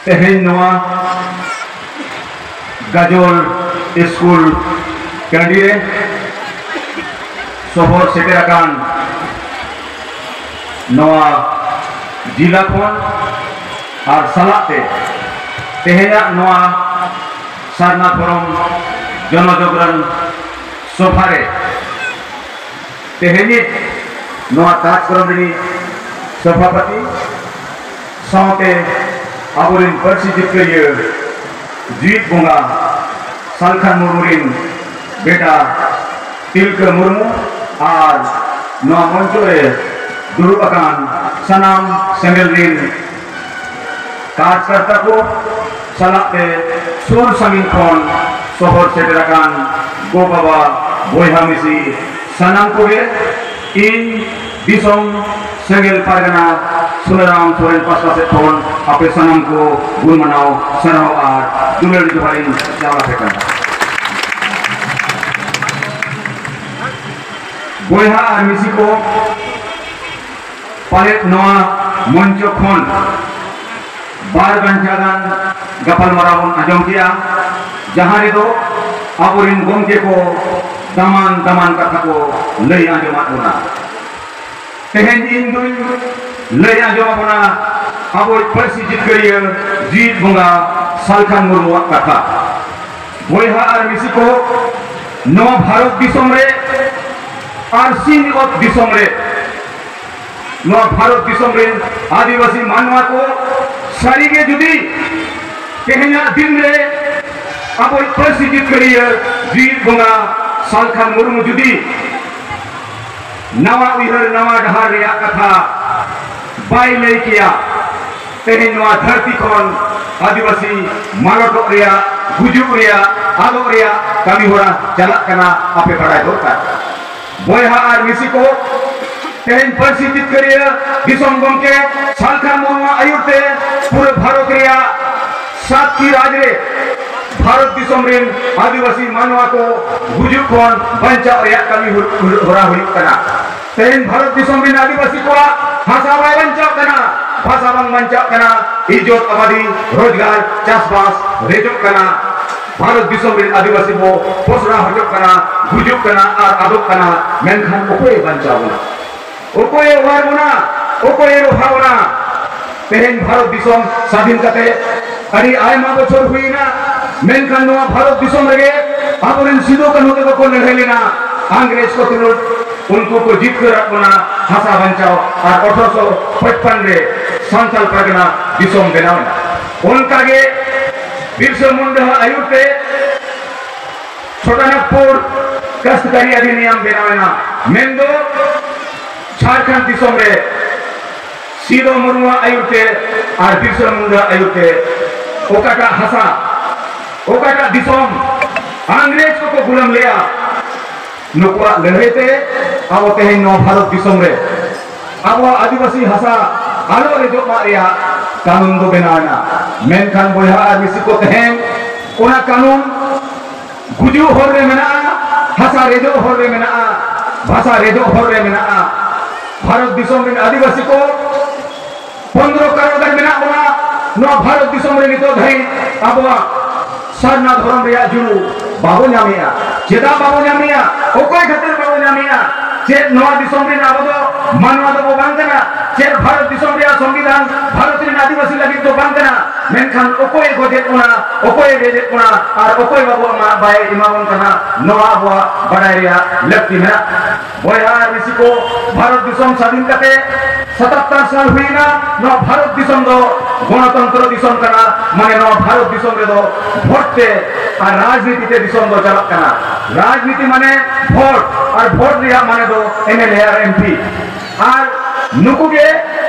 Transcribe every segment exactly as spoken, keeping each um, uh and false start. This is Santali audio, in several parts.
ᱛᱮᱦᱮᱧ ᱱᱚᱣᱟ ᱜᱟᱡᱚᱞ ᱥᱠᱩᱞ ᱴᱟᱺᱰᱤ ᱨᱮ ᱥᱚᱦᱚᱨ ᱥᱮᱴᱮᱨ ᱟᱠᱟᱱ ᱱᱚᱣᱟ ᱡᱤᱞᱟ ᱠᱷᱚᱱ ᱟᱨ ᱥᱟᱞᱟᱜ ᱛᱮ ᱛᱮᱦᱮᱧᱟᱜ ᱱᱚᱣᱟ ᱥᱟᱨᱱᱟ ᱫᱷᱚᱨᱚᱢ ᱡᱚᱱᱚᱡᱚᱜᱽᱨᱚᱱ ᱥᱚᱵᱷᱟ ᱨᱮ ᱛᱮᱦᱮᱧᱤᱡ ᱱᱚᱣᱟ ᱠᱟᱨᱡᱚᱠᱨᱚᱢ ᱨᱤᱱᱤᱡ ᱥᱚᱵᱷᱟᱯᱚᱛᱤ ᱥᱟᱶᱛᱮ ᱟᱵᱚᱨᱮᱱ ᱯᱟᱹᱨᱥᱤ ᱡᱤᱛᱠᱟᱹᱨᱤᱭᱟᱹ ᱡᱤᱣᱤᱫ ᱵᱚᱸᱜᱟ ᱥᱟᱞᱠᱷᱟᱱ ᱢᱩᱨᱢᱩ ᱨᱤᱱ ᱵᱮᱴᱟ ᱛᱤᱞᱠᱟᱹ ᱢᱩᱨᱢᱩ ᱟᱨ ᱱᱚᱣᱟ ᱢᱚᱧᱪᱚ ᱨᱮ ᱫᱩᱲᱩᱵ ᱟᱠᱟᱱ ᱥᱟᱱᱟᱢ ᱥᱮᱸᱜᱮᱞ ᱨᱤᱱ ᱠᱟᱨᱡᱽᱠᱟᱨᱛᱟ ᱠᱚ ᱥᱟᱞᱟᱜ ᱛᱮ ᱥᱩᱨ ᱥᱟᱺᱜᱤᱧ ᱠᱷᱚᱱ ᱥᱚᱦᱚᱨ ᱥᱮᱴᱮᱨ ᱟᱠᱟᱱ ᱜᱚ ᱵᱟᱵᱟ, ᱵᱚᱭᱦᱟ ᱢᱤᱥᱤ, ᱥᱟᱱᱟᱢ ᱠᱚᱜᱮ ᱤᱧ ᱫᱤᱥᱚᱢ ᱥᱮᱸᱜᱮᱞ ᱯᱟᱨᱜᱟᱱᱟ ᱥᱩᱱᱟᱨᱟᱢ ᱥᱚᱨᱮᱱ ᱯᱟᱥᱴᱟ ᱥᱮᱫ ᱠᱷᱚᱱ ᱟᱯᱮ ᱥᱟᱱᱟᱢ ᱠᱚ ᱜᱩᱱ ᱢᱟᱱᱟᱣ, ᱥᱟᱨᱦᱟᱣ ᱟᱨ ᱫᱩᱞᱟᱹᱲ ᱡᱚᱦᱟᱨ ᱤᱧ ᱪᱟᱞ ᱟᱯᱮ ᱠᱟᱱᱟ᱾ ᱵᱚᱭᱦᱟ ᱟᱨ ᱢᱤᱥᱤ ᱠᱚ, ᱯᱟᱞᱮᱫ ᱱᱚᱣᱟ ᱢᱚᱧᱪᱚ ᱠᱷᱚᱱ ᱵᱟᱨ ᱜᱷᱚᱱᱴᱟ ᱜᱟᱱ ᱜᱟᱯᱟᱞᱢᱟᱨᱟᱣ ᱵᱚᱱ ᱟᱸᱡᱚᱢ ᱠᱮᱜᱼᱟ, ᱡᱟᱦᱟᱸ ᱨᱮᱫᱚ ᱟᱵᱚᱨᱮᱱ ᱜᱚᱢᱠᱮ ᱠᱚ ᱫᱟᱢᱟᱱ ᱫᱟᱢᱟᱱ ᱠᱟᱛᱷᱟ ᱠᱚ ᱞᱟᱹᱭ ᱟᱸᱡᱚᱢᱟᱫ ᱵᱚᱱᱟ᱾ ᱛᱮᱦᱮᱧ ᱤᱧ ᱫᱩᱧ ᱞᱟᱹᱭ ᱟᱸᱡᱚᱢ ᱟᱵᱚᱱᱟ ᱟᱵᱚᱭᱤᱡ ᱯᱟᱹᱨᱥᱤ ᱡᱤᱛᱠᱟᱹᱨᱤᱭᱟᱹ ᱡᱤᱣᱤᱫ ᱵᱚᱸᱜᱟ ᱥᱟᱞᱠᱷᱟᱱ ᱢᱩᱨᱢᱩᱣᱟᱜ ᱠᱟᱛᱷᱟ᱾ ᱵᱚᱭᱦᱟ ᱟᱨ ᱢᱤᱥᱤ ᱠᱚ, ᱱᱚᱣᱟ ᱵᱷᱟᱨᱚᱛ ᱫᱤᱥᱚᱢ ᱨᱮ ᱟᱨ ᱥᱤᱧ ᱚᱛ ᱫᱤᱥᱚᱢ ᱨᱮ ᱱᱚᱣᱟ ᱵᱷᱟᱨᱚᱛ ᱫᱤᱥᱚᱢ ᱨᱮᱱ ᱟᱹᱫᱤᱵᱟᱹᱥᱤ ᱢᱟᱱᱣᱟ ᱠᱚ ᱥᱟᱹᱨᱤᱜᱮ ᱡᱩᱫᱤ ᱛᱮᱦᱮᱧᱟᱜ ᱫᱤᱱ ᱨᱮ ᱟᱵᱚᱭᱤᱡ ᱯᱟᱹᱨᱥᱤ ᱡᱤᱛᱠᱟᱹᱨᱤᱭᱟᱹ ᱡᱤᱣᱤᱫ ᱵᱚᱸᱜᱟ ᱥᱟᱞᱠᱷᱟᱱ ᱢᱩᱨᱢᱩ ᱡᱩᱫᱤ ᱱᱟᱣᱟ ᱩᱭᱦᱟᱹᱨ, ᱱᱟᱣᱟ ᱰᱟᱦᱟᱨ ᱨᱮᱭᱟᱜ ᱠᱟᱛᱷᱟ ᱵᱟᱭ ᱞᱟᱹᱭ ᱠᱮᱭᱟ, ᱛᱮᱦᱮᱧ ᱱᱚᱣᱟ ᱫᱷᱟᱹᱨᱛᱤ ᱠᱷᱚᱱ ᱟᱹᱫᱤᱵᱟᱹᱥᱤ ᱢᱟᱞᱚᱴᱚᱜ ᱨᱮᱭᱟᱜ, ᱜᱩᱡᱩᱜ ᱨᱮᱭᱟᱜ, ᱟᱫᱚᱜ ᱨᱮᱭᱟᱜ ᱠᱟᱹᱢᱤ ᱦᱚᱨᱟ ᱪᱟᱞᱟᱜ ᱠᱟᱱᱟ, ᱟᱯᱮ ᱵᱟᱲᱟᱭ ᱫᱚᱨᱠᱟᱨ᱾ ᱵᱚᱭᱦᱟ ᱟᱨ ᱢᱤᱥᱤ ᱠᱚ, ᱛᱮᱦᱮᱧ ᱯᱟᱹᱨᱥᱤ ᱡᱤᱛᱠᱟᱹᱨᱤᱭᱟᱹ ᱫᱤᱥᱚᱢ ᱜᱚᱢᱠᱮ ᱥᱟᱞᱠᱷᱟᱱ ᱢᱩᱨᱢᱩᱣᱟᱜ ᱟᱹᱭᱩᱨ ᱛᱮ ᱯᱩᱨᱟᱹ ᱵᱷᱟᱨᱚᱛ ᱨᱮᱭᱟᱜ ᱥᱟᱛᱴᱤ ᱨᱟᱡᱽ ᱨᱮ ᱵᱷᱟᱨᱚᱛ ᱫᱤᱥᱚᱢ ᱨᱮᱱ ᱟᱹᱫᱤᱵᱟᱹᱥᱤ ᱢᱟᱱᱣᱟ ᱠᱚ ᱜᱩᱡᱩᱜ ᱠᱷᱚᱱ ᱵᱟᱧᱪᱟᱣ ᱨᱮᱭᱟᱜ ᱠᱟᱹᱢᱤ ᱦᱚᱨᱟ ᱦᱩᱭᱩᱜ ᱠᱟᱱᱟ᱾ ᱛᱮᱦᱮᱧ ᱵᱷᱟᱨᱚᱛ ᱫᱤᱥᱚᱢ ᱨᱮᱱ ᱟᱹᱫᱤᱵᱟᱹᱥᱤ ᱠᱚᱣᱟᱜ ᱵᱷᱟᱥᱟ ᱵᱟᱭ ᱵᱟᱧᱪᱟᱣ ᱠᱟᱱᱟ, ᱵᱷᱟᱥᱟ ᱵᱟᱝ ᱵᱟᱧᱪᱟᱣ ᱠᱟᱱᱟ, ᱤᱡᱽᱡᱚᱛ, ᱟᱵᱟᱫᱤ, ᱨᱳᱡᱽᱜᱟᱨ, ᱪᱟᱥᱵᱟᱥ ᱨᱮᱡᱚᱜ ᱠᱟᱱᱟ᱾ ᱵᱷᱟᱨᱚᱛ ᱫᱤᱥᱚᱢ ᱨᱮᱱ ᱟᱹᱫᱤᱵᱟᱹᱥᱤ ᱵᱚ ᱯᱚᱥᱲᱟ ᱦᱚᱪᱚᱜ ᱠᱟᱱᱟ, ᱜᱩᱡᱩᱜ ᱠᱟᱱᱟ ᱟᱨ ᱟᱫᱚᱜ ᱠᱟᱱᱟ᱾ ᱢᱮᱱᱠᱷᱟᱱ ᱚᱠᱚᱭᱮ ᱵᱟᱧᱪᱟᱣ ᱵᱚᱱᱟ? ᱚᱠᱚᱭᱮ ᱚᱣᱟᱨ ᱵᱚᱱᱟ? ᱚᱠᱚᱭᱮ ᱨᱚᱯᱷᱟ ᱵᱚᱱᱟ? ᱛᱮᱦᱮᱧ ᱵᱷᱟᱨᱚᱛ ᱫᱤᱥᱚᱢ ᱥᱟᱫᱷᱤᱱ ᱠᱟᱛᱮ ᱟᱹᱰᱤ ᱟᱭᱢᱟ ᱵᱚᱪᱷᱚᱨ ᱦᱩᱭᱮᱱᱟ, ᱢᱮᱱᱠᱷᱟᱱ ᱱᱚᱣᱟ ᱵᱷᱟᱨᱚᱛ ᱫᱤᱥᱚᱢ ᱨᱮᱜᱮ ᱟᱵᱚᱨᱮᱱ ᱥᱤᱫᱩ ᱠᱟᱹᱱᱦᱩ ᱛᱟᱠᱚ ᱠᱚ ᱞᱟᱹᱲᱦᱟᱹᱭ ᱞᱮᱱᱟ᱾ ᱤᱝᱨᱮᱡᱽ ᱠᱚ ᱛᱩᱞᱩᱡ ᱩᱱᱠᱩ ᱠᱚ ᱡᱤᱛᱠᱟᱹᱨᱟᱫ ᱵᱚᱱᱟ ᱦᱟᱥᱟ ᱵᱟᱧᱪᱟᱣ ᱟᱨ ᱟᱴᱷᱨᱚᱥᱚ ᱯᱟᱸᱪᱯᱟᱱᱱᱚ ᱨᱮ ᱥᱟᱱᱛᱟᱲ ᱯᱟᱨᱜᱟᱱᱟ ᱫᱤᱥᱚᱢ ᱵᱮᱱᱟᱣ ᱮᱱᱟ᱾ ᱚᱱᱠᱟᱜᱮ ᱵᱤᱨᱥᱟ ᱢᱩᱱᱰᱟ ᱟᱹᱭᱩᱨ ᱛᱮ ᱪᱷᱳᱴᱟᱱᱟᱜᱽᱯᱩᱨ ᱠᱟᱥᱛᱠᱟᱨᱤ ᱚᱫᱷᱤᱱᱤᱭᱚᱢ ᱵᱮᱱᱟᱣ ᱮᱱᱟ, ᱢᱮᱱᱫᱚ ᱡᱷᱟᱲᱠᱷᱚᱸᱰ ᱫᱤᱥᱚᱢ ᱨᱮ ᱥᱤᱫᱚ ᱢᱩᱨᱢᱩᱣᱟᱜ ᱟᱹᱭᱩᱨ ᱛᱮ ᱟᱨ ᱵᱤᱨᱥᱟ ᱢᱩᱱᱰᱟ ᱟᱹᱭᱩᱨ ᱛᱮ ᱚᱠᱟᱴᱟᱜ ᱦᱟᱥᱟ, ᱚᱠᱟᱴᱟᱜ ᱫᱤᱥᱚᱢ ᱤᱝᱨᱮᱡᱽ ᱠᱚᱠᱚ ᱜᱩᱞᱟᱢ ᱞᱮᱫᱼᱟ, ᱱᱩᱠᱩᱣᱟᱜ ᱞᱟᱹᱲᱦᱟᱹᱭ ᱛᱮ ᱟᱵᱚ ᱛᱮᱦᱮᱧ ᱱᱚᱣᱟ ᱵᱷᱟᱨᱚᱛ ᱫᱤᱥᱚᱢ ᱨᱮ ᱟᱵᱚᱣᱟᱜ ᱟᱹᱫᱤᱵᱟᱹᱥᱤ ᱦᱟᱥᱟ ᱟᱞᱚ ᱨᱮᱡᱚᱜ ᱢᱟᱜ ᱨᱮᱭᱟᱜ ᱠᱟᱹᱱᱩᱱ ᱫᱚ ᱵᱮᱱᱟᱣ ᱮᱱᱟ᱾ ᱢᱮᱱᱠᱷᱟᱱ ᱵᱚᱭᱦᱟ ᱟᱨ ᱢᱤᱥᱤ ᱠᱚ, ᱛᱮᱦᱮᱧ ᱚᱱᱟ ᱠᱟᱹᱱᱩᱱ ᱜᱩᱡᱩᱜ ᱦᱚᱨ ᱨᱮ ᱢᱮᱱᱟᱜᱼᱟ, ᱦᱟᱥᱟ ᱨᱮᱡᱚᱜ ᱦᱚᱨ ᱨᱮ ᱢᱮᱱᱟᱜᱼᱟ, ᱵᱷᱟᱥᱟ ᱨᱮᱡᱚᱜ ᱦᱚᱨ ᱨᱮ ᱢᱮᱱᱟᱜᱼᱟ᱾ ᱵᱷᱟᱨᱚᱛ ᱫᱤᱥᱚᱢ ᱨᱮᱱ ᱟᱹᱫᱤᱵᱟᱹᱥᱤ ᱠᱚ ᱯᱚᱱᱫᱽᱨᱚ ᱠᱟᱨᱚᱲ ᱜᱟᱱ ᱢᱮᱱᱟᱜ ᱵᱚᱱᱟ᱾ ᱱᱚᱣᱟ ᱵᱷᱟᱨᱚᱛ ᱫᱤᱥᱚᱢ ᱨᱮ ᱱᱤᱛᱚᱜ ᱫᱷᱟᱹᱨᱤᱡ ᱟᱵᱚᱣᱟᱜ ᱥᱟᱨᱱᱟ ᱫᱷᱚᱨᱚᱢ ᱨᱮᱭᱟᱜ ᱡᱩᱲᱩ ᱵᱟᱵᱚ ᱧᱟᱢᱮᱜᱼᱟ᱾ ᱪᱮᱫᱟᱜ ᱵᱟᱵᱚ ᱧᱟᱢᱮᱜᱼᱟ? ᱚᱠᱚᱭ ᱠᱷᱟᱹᱛᱤᱨ ᱵᱟᱵᱚ ᱧᱟᱢᱮᱜᱼᱟ? ᱪᱮᱫ ᱱᱚᱣᱟ ᱫᱤᱥᱚᱢ ᱨᱮᱱ ᱟᱵᱚ ᱫᱚ ᱢᱟᱱᱣᱟ ᱫᱚᱵᱚ ᱵᱟᱝ ᱠᱟᱱᱟ? ᱪᱮᱫ ᱵᱷᱟᱨᱚᱛ ᱫᱤᱥᱚᱢ ᱨᱮᱭᱟᱜ ᱥᱚᱝᱵᱤᱫᱷᱟᱱ ᱵᱷᱟᱨᱚᱛ ᱨᱮᱱ ᱟᱹᱫᱤᱵᱟᱹᱥᱤ ᱞᱟᱹᱜᱤᱫ ᱫᱚ ᱵᱟᱝ ᱠᱟᱱᱟ? ᱢᱮᱱᱠᱷᱟᱱ ᱚᱠᱚᱭᱮ ᱜᱚᱡᱮᱫ ᱵᱚᱱᱟ, ᱚᱠᱚᱭᱮ ᱨᱮᱡᱮᱫ ᱵᱚᱱᱟ ᱟᱨ ᱚᱠᱚᱭ ᱵᱟᱵᱚ ᱮᱢᱟ-, ᱵᱟᱭ ᱮᱢᱟ ᱵᱚᱱ ᱠᱟᱱᱟ, ᱱᱚᱣᱟ ᱟᱵᱚᱣᱟᱜ ᱵᱟᱰᱟᱭ ᱨᱮᱭᱟᱜ ᱞᱟᱹᱠᱛᱤ ᱢᱮᱱᱟᱜᱼᱟ᱾ ᱵᱚᱭᱦᱟ ᱟᱨ ᱢᱤᱥᱤ ᱠᱚ, ᱵᱷᱟᱨᱚᱛ ᱫᱤᱥᱚᱢ ᱥᱟᱫᱷᱤᱱ ᱠᱟᱛᱮ ᱥᱟᱛᱟᱛᱛᱚᱨ ᱥᱟᱞ ᱦᱩᱭᱱᱟ᱾ ᱱᱚᱣᱟ ᱵᱷᱟᱨᱚᱛ ᱫᱤᱥᱚᱢ ᱫᱚ ᱜᱚᱱᱚᱛᱚᱱᱛᱨᱚ ᱫᱤᱥᱚᱢ ᱠᱟᱱᱟ, ᱢᱟᱱᱮ ᱱᱚᱣᱟ ᱵᱷᱟᱨᱚᱛ ᱫᱤᱥᱚᱢ ᱨᱮᱫᱚ ᱵᱷᱳᱴ ᱛᱮ ᱟᱨ ᱨᱟᱡᱽᱱᱤᱛᱤ ᱛᱮ ᱫᱤᱥᱚᱢ ᱫᱚ ᱪᱟᱞᱟᱜ ᱠᱟᱱᱟ᱾ ᱨᱟᱡᱽᱱᱤᱛᱤ ᱢᱟᱱᱮ ᱵᱷᱳᱴ, ᱟᱨ ᱵᱷᱳᱴ ᱨᱮᱭᱟᱜ ᱢᱟᱱᱮ ᱫᱚ M L A R M P. ᱟᱨ ᱱᱩᱠᱩ ᱜᱮ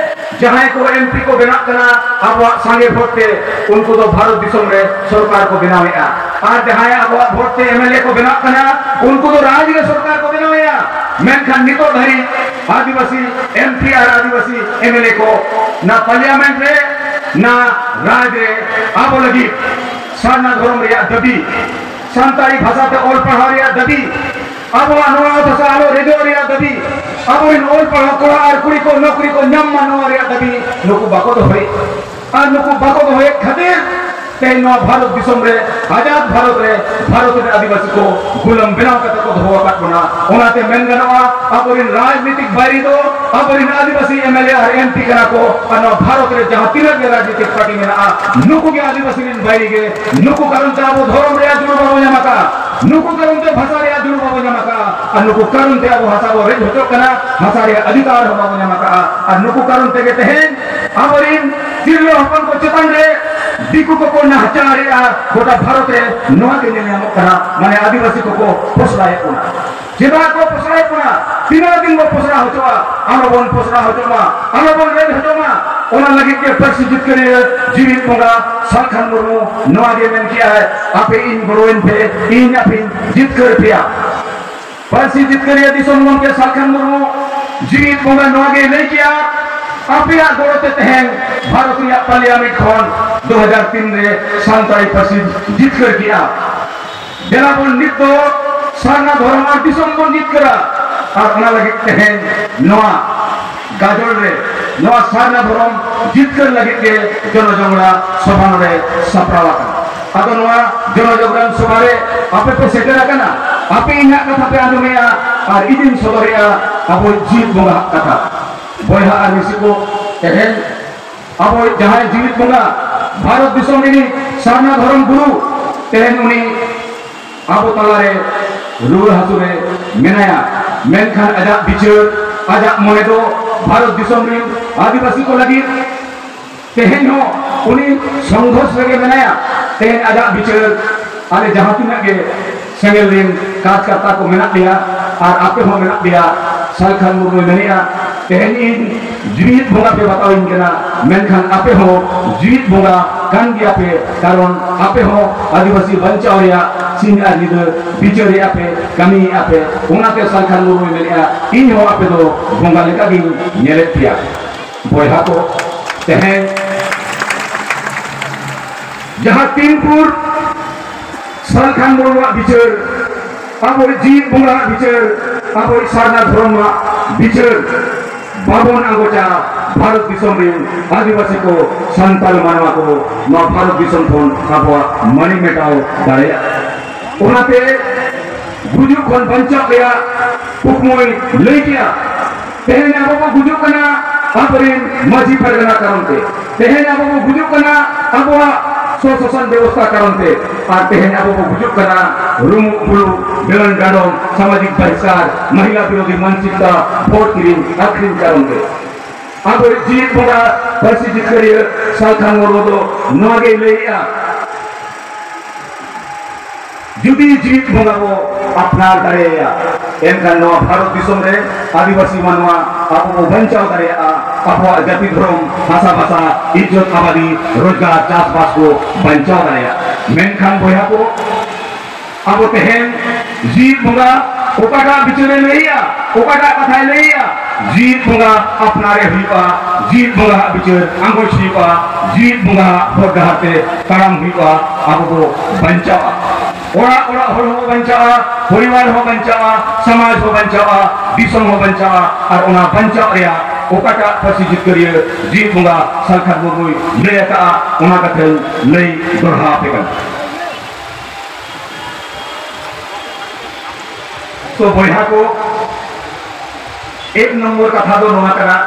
ᱡᱟᱦᱟᱸᱭ ᱠᱚ ᱮᱢ ᱯᱤ ᱠᱚ ᱵᱮᱱᱟᱜ ᱠᱟᱱᱟ, ᱟᱵᱚᱣᱟᱜ ᱥᱟᱸᱜᱮ ᱵᱷᱳᱴ ᱛᱮ ᱩᱱᱠᱩ ᱫᱚ ᱵᱷᱟᱨᱚᱛ ᱫᱤᱥᱚᱢ ᱨᱮ ᱥᱚᱨᱠᱟᱨ ᱠᱚ ᱵᱮᱱᱟᱣᱮᱫᱼᱟ᱾ ᱟᱨ ᱡᱟᱦᱟᱸᱭ ᱟᱵᱚᱣᱟᱜ ᱵᱷᱳᱴ ᱛᱮ ᱮᱢ ᱮᱞ ᱮ ᱠᱚ ᱵᱮᱱᱟᱜ ᱠᱟᱱᱟ, ᱩᱱᱠᱩ ᱫᱚ ᱨᱟᱡᱽ ᱨᱮ ᱥᱚᱨᱠᱟᱨ ᱠᱚ ᱵᱮᱱᱟᱣᱮᱫᱼᱟ᱾ ᱢᱮᱱᱠᱷᱟᱱ ᱱᱤᱛᱚᱜ ᱫᱷᱟᱹᱨᱤᱡ ᱟᱹᱫᱤᱵᱟᱹᱥᱤ M P R Adivasi M L A ᱠᱚ ᱱᱟ ᱯᱟᱨᱞᱤᱭᱟᱢᱮᱱᱴ ᱨᱮ, ᱱᱟ ᱨᱟᱡᱽ ᱨᱮ ᱟᱵᱚ ᱞᱟᱹᱜᱤᱫ ᱥᱟᱨᱱᱟ ᱫᱷᱚᱨᱚᱢ ᱨᱮᱭᱟᱜ ᱫᱟᱹᱵᱤ, ᱥᱟᱱᱛᱟᱲᱤ ᱵᱷᱟᱥᱟ ᱛᱮ ᱚᱞ ᱯᱟᱲᱦᱟᱣ ᱨᱮᱭᱟᱜ ᱫᱟᱹᱵᱤ, ᱟᱵᱚᱣᱟᱜ ᱱᱚᱣᱟ ᱚᱛ ᱦᱟᱥᱟ ᱟᱞᱚ ᱨᱮᱡᱚᱜ ᱨᱮᱭᱟᱜ ᱫᱟᱹᱵᱤ, ᱟᱵᱚᱨᱮᱱ ᱚᱞ ᱯᱟᱲᱦᱟᱣ ᱠᱚᱲᱟ ᱟᱨ ᱠᱩᱲᱤ ᱠᱚ ᱱᱚᱠᱨᱤ ᱠᱚ ᱧᱟᱢ ᱢᱟ, ᱱᱚᱣᱟ ᱨᱮᱭᱟᱜ ᱫᱟᱹᱵᱤ ᱱᱩᱠᱩ ᱵᱟᱠᱚ ᱫᱚᱦᱚᱭᱮᱫ᱾ ᱟᱨ ᱱᱩᱠᱩ ᱵᱟᱠᱚ ᱫᱚᱦᱚᱭᱮᱫ ᱠᱷᱟᱹᱛᱤᱨ ᱛᱮᱦᱮᱧ ᱱᱚᱣᱟ ᱵᱷᱟᱨᱚᱛ ᱫᱤᱥᱚᱢ ᱨᱮ, ᱟᱡᱟᱫ ᱵᱷᱟᱨᱚᱛ ᱨᱮ, ᱵᱷᱟᱨᱚᱛ ᱨᱮᱱ ᱟᱹᱫᱤᱵᱟᱹᱥᱤ ᱠᱚ ᱜᱩᱞᱟᱹᱢ ᱵᱮᱱᱟᱣ ᱠᱟᱛᱮ ᱠᱚ ᱫᱚᱦᱚ ᱟᱠᱟᱫ ᱵᱚᱱᱟ᱾ ᱚᱱᱟᱛᱮ ᱢᱮᱱ ᱜᱟᱱᱚᱜᱼᱟ, ᱟᱵᱚᱨᱮᱱ ᱨᱟᱡᱽᱱᱤᱛᱤᱠ ᱵᱟᱹᱭᱨᱤ ᱫᱚ ᱟᱵᱚᱨᱮᱱ ᱟᱹᱫᱤᱵᱟᱹᱥᱤ M L A R M P ᱠᱟᱱᱟ ᱠᱚ᱾ ᱟᱨ ᱱᱚᱣᱟ ᱵᱷᱟᱨᱚᱛ ᱨᱮ ᱡᱟᱦᱟᱸ ᱛᱤᱱᱟᱹᱜ ᱜᱮ ᱨᱟᱡᱽᱱᱤᱛᱤᱠ ᱯᱟᱨᱴᱤ ᱢᱮᱱᱟᱜᱼᱟ, ᱱᱩᱠᱩ ᱜᱮ ᱟᱹᱫᱤᱵᱟᱹᱥᱤ ᱨᱮᱱ ᱵᱟᱹᱭᱨᱤ ᱜᱮ᱾ ᱱᱩᱠᱩ ᱠᱟᱨᱚᱱ ᱛᱮ ᱟᱵᱚ ᱫᱷᱚᱨᱚᱢ ᱨᱮᱭᱟᱜ ᱡᱩᱲᱩ ᱵᱟᱵᱚ ᱧᱟᱢ ᱟᱠᱟᱫᱼᱟ, ᱱᱩᱠᱩ ᱠᱟᱨᱚᱱ ᱛᱮ ᱵᱷᱟᱥᱟ ᱨᱮᱭᱟᱜ ᱡᱩᱲᱩ ᱵᱟᱵᱚ ᱧᱟᱢ ᱟᱠᱟᱫᱼᱟ, ᱟᱨ ᱱᱩᱠᱩ ᱠᱟᱨᱚᱱ ᱛᱮ ᱟᱵᱚ ᱦᱟᱥᱟ ᱵᱚ ᱨᱮᱡ ᱦᱚᱪᱚᱜ ᱠᱟᱱᱟ, ᱦᱟᱥᱟ ᱨᱮᱭᱟᱜ ᱚᱫᱷᱤᱠᱟᱨ ᱦᱚᱸ ᱵᱟᱵᱚ ᱧᱟᱢ ᱟᱠᱟᱫᱼᱟ᱾ ᱟᱨ ᱱᱩᱠᱩ ᱠᱟᱨᱚᱱ ᱛᱮᱜᱮ ᱛᱮᱦᱮᱧ ᱟᱵᱚᱨᱮᱱ ᱛᱤᱨᱞᱟᱹ ᱦᱚᱯᱚᱱ ᱠᱚ ᱪᱮᱛᱟᱱ ᱨᱮ ᱫᱤᱠᱩ ᱠᱚᱠᱚ ᱱᱟᱦᱟᱪᱟᱨᱮᱜᱼᱟ᱾ ᱜᱚᱴᱟ ᱵᱷᱟᱨᱚᱛ ᱨᱮ ᱱᱚᱣᱟ ᱜᱮ ᱧᱮᱞ ᱧᱟᱢᱚᱜ ᱠᱟᱱᱟ, ᱢᱟᱱᱮ ᱟᱹᱫᱤᱵᱟᱹᱥᱤ ᱠᱚᱠᱚ ᱯᱚᱥᱲᱟᱭᱮᱫ ᱵᱚᱱᱟ᱾ ᱪᱮᱫᱟᱜ ᱠᱚ ᱯᱚᱥᱲᱟᱭᱮᱫ ᱵᱚᱱᱟ? ᱛᱤᱱᱟᱹᱜ ᱫᱤᱱ ᱵᱚ ᱯᱚᱥᱲᱟ ᱦᱚᱪᱚᱜᱼᱟ? ᱟᱞᱚ ᱵᱚᱱ ᱯᱚᱥᱲᱟ ᱦᱚᱪᱚᱜ ᱢᱟ, ᱟᱞᱚ ᱵᱚᱱ ᱨᱮᱡ ᱦᱚᱪᱚᱜ ᱢᱟ᱾ ᱚᱱᱟ ᱞᱟᱹᱜᱤᱫ ᱜᱮ ᱯᱟᱹᱨᱥᱤ ᱡᱤᱛᱠᱟᱹᱨᱤᱭᱟᱹ ᱡᱤᱣᱤᱫ ᱵᱚᱸᱜᱟ ᱥᱟᱞᱠᱷᱟᱱ ᱢᱩᱨᱢᱩ ᱱᱚᱣᱟ ᱜᱮ ᱢᱮᱱ ᱠᱮᱜᱼᱟᱭ, ᱟᱯᱮ ᱤᱧ ᱜᱚᱲᱚᱣᱟᱹᱧ ᱯᱮ, ᱤᱧ ᱟᱯᱮᱧ ᱡᱤᱛᱠᱟᱹᱨ ᱯᱮᱭᱟ᱾ ᱯᱟᱹᱨᱥᱤ ᱡᱤᱛᱠᱟᱹᱨᱤᱭᱟᱹ ᱫᱤᱥᱚᱢ ᱜᱚᱢᱠᱮ ᱥᱟᱞᱠᱷᱟᱱ ᱢᱩᱨᱢᱩ ᱡᱤᱣᱤᱫ ᱵᱚᱸᱜᱟ ᱱᱚᱣᱟ ᱜᱮᱭ ᱞᱟᱹᱭ ᱠᱮᱜᱼᱟ, ᱟᱯᱮᱭᱟᱜ ᱜᱚᱲᱚ ᱛᱮ ᱛᱮᱦᱮᱧ ᱵᱷᱟᱨᱚᱛ ᱨᱮᱭᱟᱜ ᱯᱟᱨᱞᱤᱭᱟᱢᱮᱱᱴ ᱠᱷᱚᱱ ᱫᱩ ᱦᱟᱡᱟᱨ ᱛᱤᱱ ᱨᱮ ᱥᱟᱱᱛᱟᱲᱤ ᱯᱟᱹᱨᱥᱤ ᱡᱤᱛᱠᱟᱹᱨ ᱠᱮᱜᱼᱟ᱾ ᱫᱮᱞᱟ ᱵᱚᱱ ᱱᱤᱛ ᱫᱚ ᱥᱟᱨᱱᱟ ᱫᱷᱚᱨᱚᱢ ᱟᱨ ᱫᱤᱥᱚᱢ ᱵᱚᱱ ᱡᱤᱛᱠᱟᱹᱨᱟ᱾ ᱟᱨ ᱚᱱᱟ ᱞᱟᱹᱜᱤᱫ ᱛᱮᱦᱮᱧ ᱱᱚᱣᱟ ᱜᱟᱡᱚᱞ ᱨᱮ ᱱᱚᱣᱟ ᱥᱟᱨᱱᱟ ᱫᱷᱚᱨᱚᱢ ᱡᱤᱛᱠᱟᱹᱨ ᱞᱟᱹᱜᱤᱫ ᱜᱮ ᱡᱚᱱᱚᱡᱚᱜᱽᱨᱟ ᱥᱚᱵᱷᱟ ᱱᱚᱰᱮ ᱥᱟᱯᱲᱟᱣ ᱟᱠᱟᱱᱟ᱾ ᱟᱫᱚ ᱱᱚᱣᱟ ᱡᱚᱱᱚᱡᱚᱜᱽᱨᱟᱱ ᱥᱚᱵᱷᱟ ᱨᱮ ᱟᱯᱮ ᱯᱮ ᱥᱮᱴᱮᱨ ᱟᱠᱟᱱᱟ, ᱟᱯᱮ ᱤᱧᱟᱹᱜ ᱠᱟᱛᱷᱟ ᱯᱮ ᱟᱸᱡᱚᱢᱮᱜᱼᱟ ᱟᱨ ᱤᱧᱤᱧ ᱥᱚᱫᱚᱨᱮᱜᱼᱟ ᱟᱵᱚ ᱡᱤᱣᱤᱫ ᱵᱚᱸᱜᱟᱣᱟᱜ ᱠᱟᱛᱷᱟ᱾ ᱵᱚᱭᱦᱟ ᱟᱨ ᱢᱤᱥᱤ ᱠᱚ, ᱛᱮᱦᱮᱧ ᱟᱵᱚ ᱡᱟᱦᱟᱸᱭ ᱡᱤᱣᱤᱫ ᱵᱚᱸᱜᱟ, ᱵᱷᱟᱨᱚᱛ ᱫᱤᱥᱚᱢ ᱨᱤᱱᱤᱡ ᱥᱟᱨᱱᱟ ᱫᱷᱚᱨᱚᱢ ᱜᱩᱨᱩ, ᱛᱮᱦᱮᱧ ᱩᱱᱤ ᱟᱵᱚ ᱛᱟᱞᱟᱨᱮ ᱨᱩᱣᱟᱹ ᱦᱟᱹᱥᱩ ᱨᱮ ᱢᱮᱱᱟᱭᱟ, ᱢᱮᱱᱠᱷᱟᱱ ᱟᱡᱟᱜ ᱵᱤᱪᱟᱹᱨ, ᱟᱡᱟᱜ ᱢᱚᱱᱮ ᱫᱚ ᱵᱷᱟᱨᱚᱛ ᱫᱤᱥᱚᱢ ᱨᱤᱱ ᱟᱹᱫᱤᱵᱟᱹᱥᱤ ᱠᱚ ᱞᱟᱹᱜᱤᱫ ᱛᱮᱦᱮᱧ ᱦᱚᱸ ᱩᱱᱤ ᱥᱚᱝᱜᱷᱚᱨᱥ ᱨᱮᱜᱮ ᱢᱮᱱᱟᱭᱟ᱾ ᱛᱮᱦᱮᱧ ᱟᱡᱟᱜ ᱵᱤᱪᱟᱹᱨ, ᱟᱞᱮ ᱡᱟᱦᱟᱸ ᱛᱤᱱᱟᱹᱜ ᱜᱮ ᱥᱮᱸᱜᱮᱞ ᱨᱮᱱ ᱠᱟᱨᱡᱽᱠᱟᱨᱛᱟ ᱠᱚ ᱢᱮᱱᱟᱜ ᱞᱮᱭᱟ ᱟᱨ ᱟᱯᱮ ᱦᱚᱸ ᱢᱮᱱᱟᱜ ᱯᱮᱭᱟ, ᱥᱟᱞᱠᱷᱟᱱ ᱢᱩᱨᱢᱩᱭ ᱢᱮᱱᱮᱜᱼᱟ, ᱛᱮᱦᱮᱧ ᱤᱧ ᱡᱤᱣᱤᱫ ᱵᱚᱸᱜᱟ ᱯᱮ ᱵᱟᱛᱟᱣᱤᱧ ᱠᱟᱱᱟ, ᱢᱮᱱᱠᱷᱟᱱ ᱟᱯᱮ ᱦᱚᱸ ᱡᱤᱣᱤᱫ ᱵᱚᱸᱜᱟ ᱠᱟᱱ ᱜᱮᱭᱟ ᱯᱮ, ᱠᱟᱨᱚᱱ ᱟᱯᱮ ᱦᱚᱸ ᱟᱹᱫᱤᱵᱟᱹᱥᱤ ᱵᱟᱧᱪᱟᱣ ᱨᱮᱭᱟᱜ ᱥᱤᱧ ᱟᱨ ᱧᱤᱫᱟᱹ ᱵᱤᱪᱟᱹᱨᱮᱜᱼᱟ ᱯᱮ, ᱠᱟᱹᱢᱤᱭᱮᱜᱼᱟ ᱯᱮ᱾ ᱚᱱᱟᱛᱮ ᱥᱟᱞᱠᱷᱟᱱ ᱢᱩᱨᱢᱩᱭ ᱢᱮᱱᱮᱜᱼᱟ, ᱤᱧ ᱦᱚᱸ ᱟᱯᱮ ᱫᱚ ᱵᱚᱸᱜᱟ ᱞᱮᱠᱟᱜᱤᱧ ᱧᱮᱞᱮᱫ ᱯᱮᱭᱟ᱾ ᱵᱚᱭᱦᱟ ᱠᱚ, ᱛᱮᱦᱮᱧ ᱡᱟᱦᱟᱸ ᱛᱤᱱ ᱵᱷᱳᱨ ᱥᱟᱞᱠᱷᱟᱱ ᱢᱩᱨᱢᱩᱣᱟᱜ ᱵᱤᱪᱟᱹᱨ, ᱟᱵᱚᱭᱤᱡ ᱡᱤᱣᱤᱫ ᱵᱚᱸᱜᱟᱣᱟᱜ ᱵᱤᱪᱟᱹᱨ, ᱟᱵᱚᱭᱤᱡ ᱥᱟᱨᱱᱟ ᱫᱷᱚᱨᱚᱢᱟᱜ ᱵᱤᱪᱟᱹᱨ ᱵᱟᱵᱚᱱ ᱟᱸᱜᱚᱪᱟ, ᱵᱷᱟᱨᱚᱛ ᱫᱤᱥᱚᱢ ᱨᱮᱱ ᱟᱹᱫᱤᱵᱟᱹᱥᱤ ᱠᱚ, ᱥᱟᱱᱛᱟᱲ ᱢᱟᱱᱣᱟ ᱠᱚ ᱱᱚᱣᱟ ᱵᱷᱟᱨᱚᱛ ᱫᱤᱥᱚᱢ ᱠᱷᱚᱱ ᱟᱵᱚᱣᱟᱜ ᱢᱟᱹᱱᱤ ᱢᱮᱴᱟᱣ ᱫᱟᱲᱮᱭᱟᱜᱼᱟ᱾ ᱚᱱᱟᱛᱮ ᱜᱩᱡᱩᱜ ᱠᱷᱚᱱ ᱵᱟᱧᱪᱟᱜ ᱨᱮᱭᱟᱜ ᱠᱩᱠᱢᱩᱭ ᱞᱟᱹᱭ ᱠᱮᱜᱼᱟ᱾ ᱛᱮᱦᱮᱧ ᱟᱵᱚ ᱵᱚ ᱜᱩᱡᱩᱜ ᱠᱟᱱᱟ ᱟᱵᱚᱨᱮᱱ ᱢᱟᱹᱡᱷᱤ ᱯᱟᱨᱜᱟᱱᱟ ᱠᱟᱨᱚᱱ ᱛᱮ᱾ ᱛᱮᱦᱮᱧ ᱟᱵᱚ ᱵᱚ ᱜᱩᱡᱩᱜ ᱠᱟᱱᱟ ᱟᱵᱚᱣᱟᱜ ᱥᱚᱥᱟᱥᱚᱱ ᱵᱮᱵᱚᱥᱛᱷᱟ ᱠᱟᱨᱚᱱ ᱛᱮ᱾ ᱟᱨ ᱛᱮᱦᱮᱧ ᱟᱵᱚ ᱵᱚ ᱜᱩᱡᱩᱜ ᱠᱟᱱᱟ ᱨᱩᱢᱩᱜ ᱵᱩᱞᱩᱜ, ᱜᱟᱹᱲᱟᱹᱱ ᱜᱟᱰᱚᱱ, ᱥᱟᱢᱟᱡᱤᱠ ᱵᱟᱦᱤᱥᱠᱟᱨ, ᱢᱚᱦᱤᱞᱟ ᱵᱤᱨᱳᱫᱷᱤ ᱢᱟᱱᱥᱤᱠᱛᱟ, ᱵᱷᱳᱴ ᱠᱤᱨᱤᱧ ᱟᱹᱠᱷᱨᱤᱧ ᱠᱟᱨᱚᱱ ᱛᱮ᱾ ᱟᱵᱚᱭᱤᱡ ᱡᱤᱣᱤᱫ ᱵᱚᱸᱜᱟ ᱯᱟᱹᱨᱥᱤ ᱡᱤᱛᱠᱟᱹᱨᱤᱭᱟᱹ ᱥᱟᱞᱠᱷᱟᱱ ᱢᱩᱨᱢᱩ ᱫᱚ ᱱᱚᱣᱟ ᱜᱮᱭ ᱞᱟᱹᱭᱮᱜᱼᱟ, ᱡᱩᱫᱤ ᱡᱤᱣᱤᱫ ᱵᱚᱸᱜᱟ ᱵᱚ ᱟᱯᱱᱟᱨ ᱫᱟᱲᱮᱭᱟᱭᱟ, ᱮᱱᱠᱷᱟᱱ ᱱᱚᱣᱟ ᱵᱷᱟᱨᱚᱛ ᱫᱤᱥᱚᱢ ᱨᱮ ᱟᱹᱫᱤᱵᱟᱹᱥᱤ ᱢᱟᱱᱣᱟ ᱟᱵᱚ ᱵᱚ ᱵᱟᱧᱪᱟᱣ ᱫᱟᱲᱮᱭᱟᱜᱼᱟ, ᱟᱵᱚᱣᱟᱜ ᱡᱟᱹᱛᱤ ᱫᱷᱚᱨᱚᱢ, ᱵᱷᱟᱥᱟ ᱵᱷᱟᱥᱟ, ᱤᱡᱽᱡᱚᱛ, ᱟᱵᱟᱫᱤ, ᱨᱳᱡᱽᱜᱟᱨ, ᱪᱟᱥᱵᱟᱥ ᱠᱚ ᱵᱟᱧᱪᱟᱣ ᱫᱟᱲᱮᱭᱟᱜᱼᱟ᱾ ᱢᱮᱱᱠᱷᱟᱱ ᱵᱚᱭᱦᱟ ᱠᱚ, ᱟᱵᱚ ᱛᱮᱦᱮᱧ ᱡᱤᱣᱤᱫ ᱵᱚᱸᱜᱟ ᱚᱠᱟᱴᱟᱜ ᱵᱤᱪᱟᱹᱨᱮ ᱞᱟᱹᱭᱮᱜᱼᱟ, ᱚᱠᱟᱴᱟᱜ ᱠᱟᱛᱷᱟᱭ ᱞᱟᱹᱭᱮᱜᱼᱟ? ᱡᱤᱣᱤᱫ ᱵᱚᱸᱜᱟ ᱟᱯᱱᱟᱨᱮ ᱦᱩᱭᱩᱜᱼᱟ, ᱡᱤᱣᱤᱫ ᱵᱚᱸᱜᱟ ᱟᱜ ᱵᱤᱪᱟᱹᱨ ᱟᱸᱜᱚᱪ ᱦᱩᱭᱩᱜᱼᱟ, ᱡᱤᱣᱤᱫ ᱵᱚᱸᱜᱟ ᱟᱜ ᱦᱚᱨ ᱰᱟᱦᱟᱨ ᱛᱮ ᱛᱟᱲᱟᱢ ᱦᱩᱭᱩᱜᱼᱟ᱾ ᱟᱵᱚ ᱵᱚ ᱵᱟᱧᱪᱟᱜᱼᱟ, ᱚᱲᱟᱜ ᱚᱲᱟᱜ ᱦᱚᱲ ᱦᱚᱸ ᱵᱟᱧᱪᱟᱜᱼᱟ, ᱯᱚᱨᱤᱵᱟᱨ ᱦᱚᱸ ᱵᱟᱧᱪᱟᱜᱼᱟ, ᱥᱚᱢᱟᱡᱽ ᱦᱚᱸ ᱵᱟᱧᱪᱟᱜᱼᱟ, ᱫᱤᱥᱚᱢ ᱦᱚᱸ ᱵᱟᱧᱪᱟᱜᱼᱟ᱾ ᱟᱨ ᱚᱱᱟ ᱵᱟᱧᱪᱟᱜ ᱨᱮᱭᱟᱜ ᱚᱠᱟᱴᱟᱜ ᱯᱟᱹᱨᱥᱤ ᱡᱤᱛᱠᱟᱹᱨᱤᱭᱟᱹ ᱡᱤᱣᱤᱫ ᱵᱚᱸᱜᱟ ᱥᱟᱞᱠᱷᱟᱱ ᱢᱩᱨᱢᱩᱭ ᱞᱟᱹᱭ ᱟᱠᱟᱫᱼᱟ, ᱚᱱᱟ ᱠᱟᱛᱷᱟᱧ ᱞᱟᱹᱭ ᱫᱚᱦᱲᱟ ᱟᱯᱮ ᱠᱟᱱᱟ᱾ ᱛᱚ ᱵᱚᱭᱦᱟ ᱠᱚ, ᱮᱠ ᱱᱚᱢᱵᱚᱨ ᱠᱟᱛᱷᱟ ᱫᱚ ᱱᱚᱣᱟ ᱠᱟᱱᱟ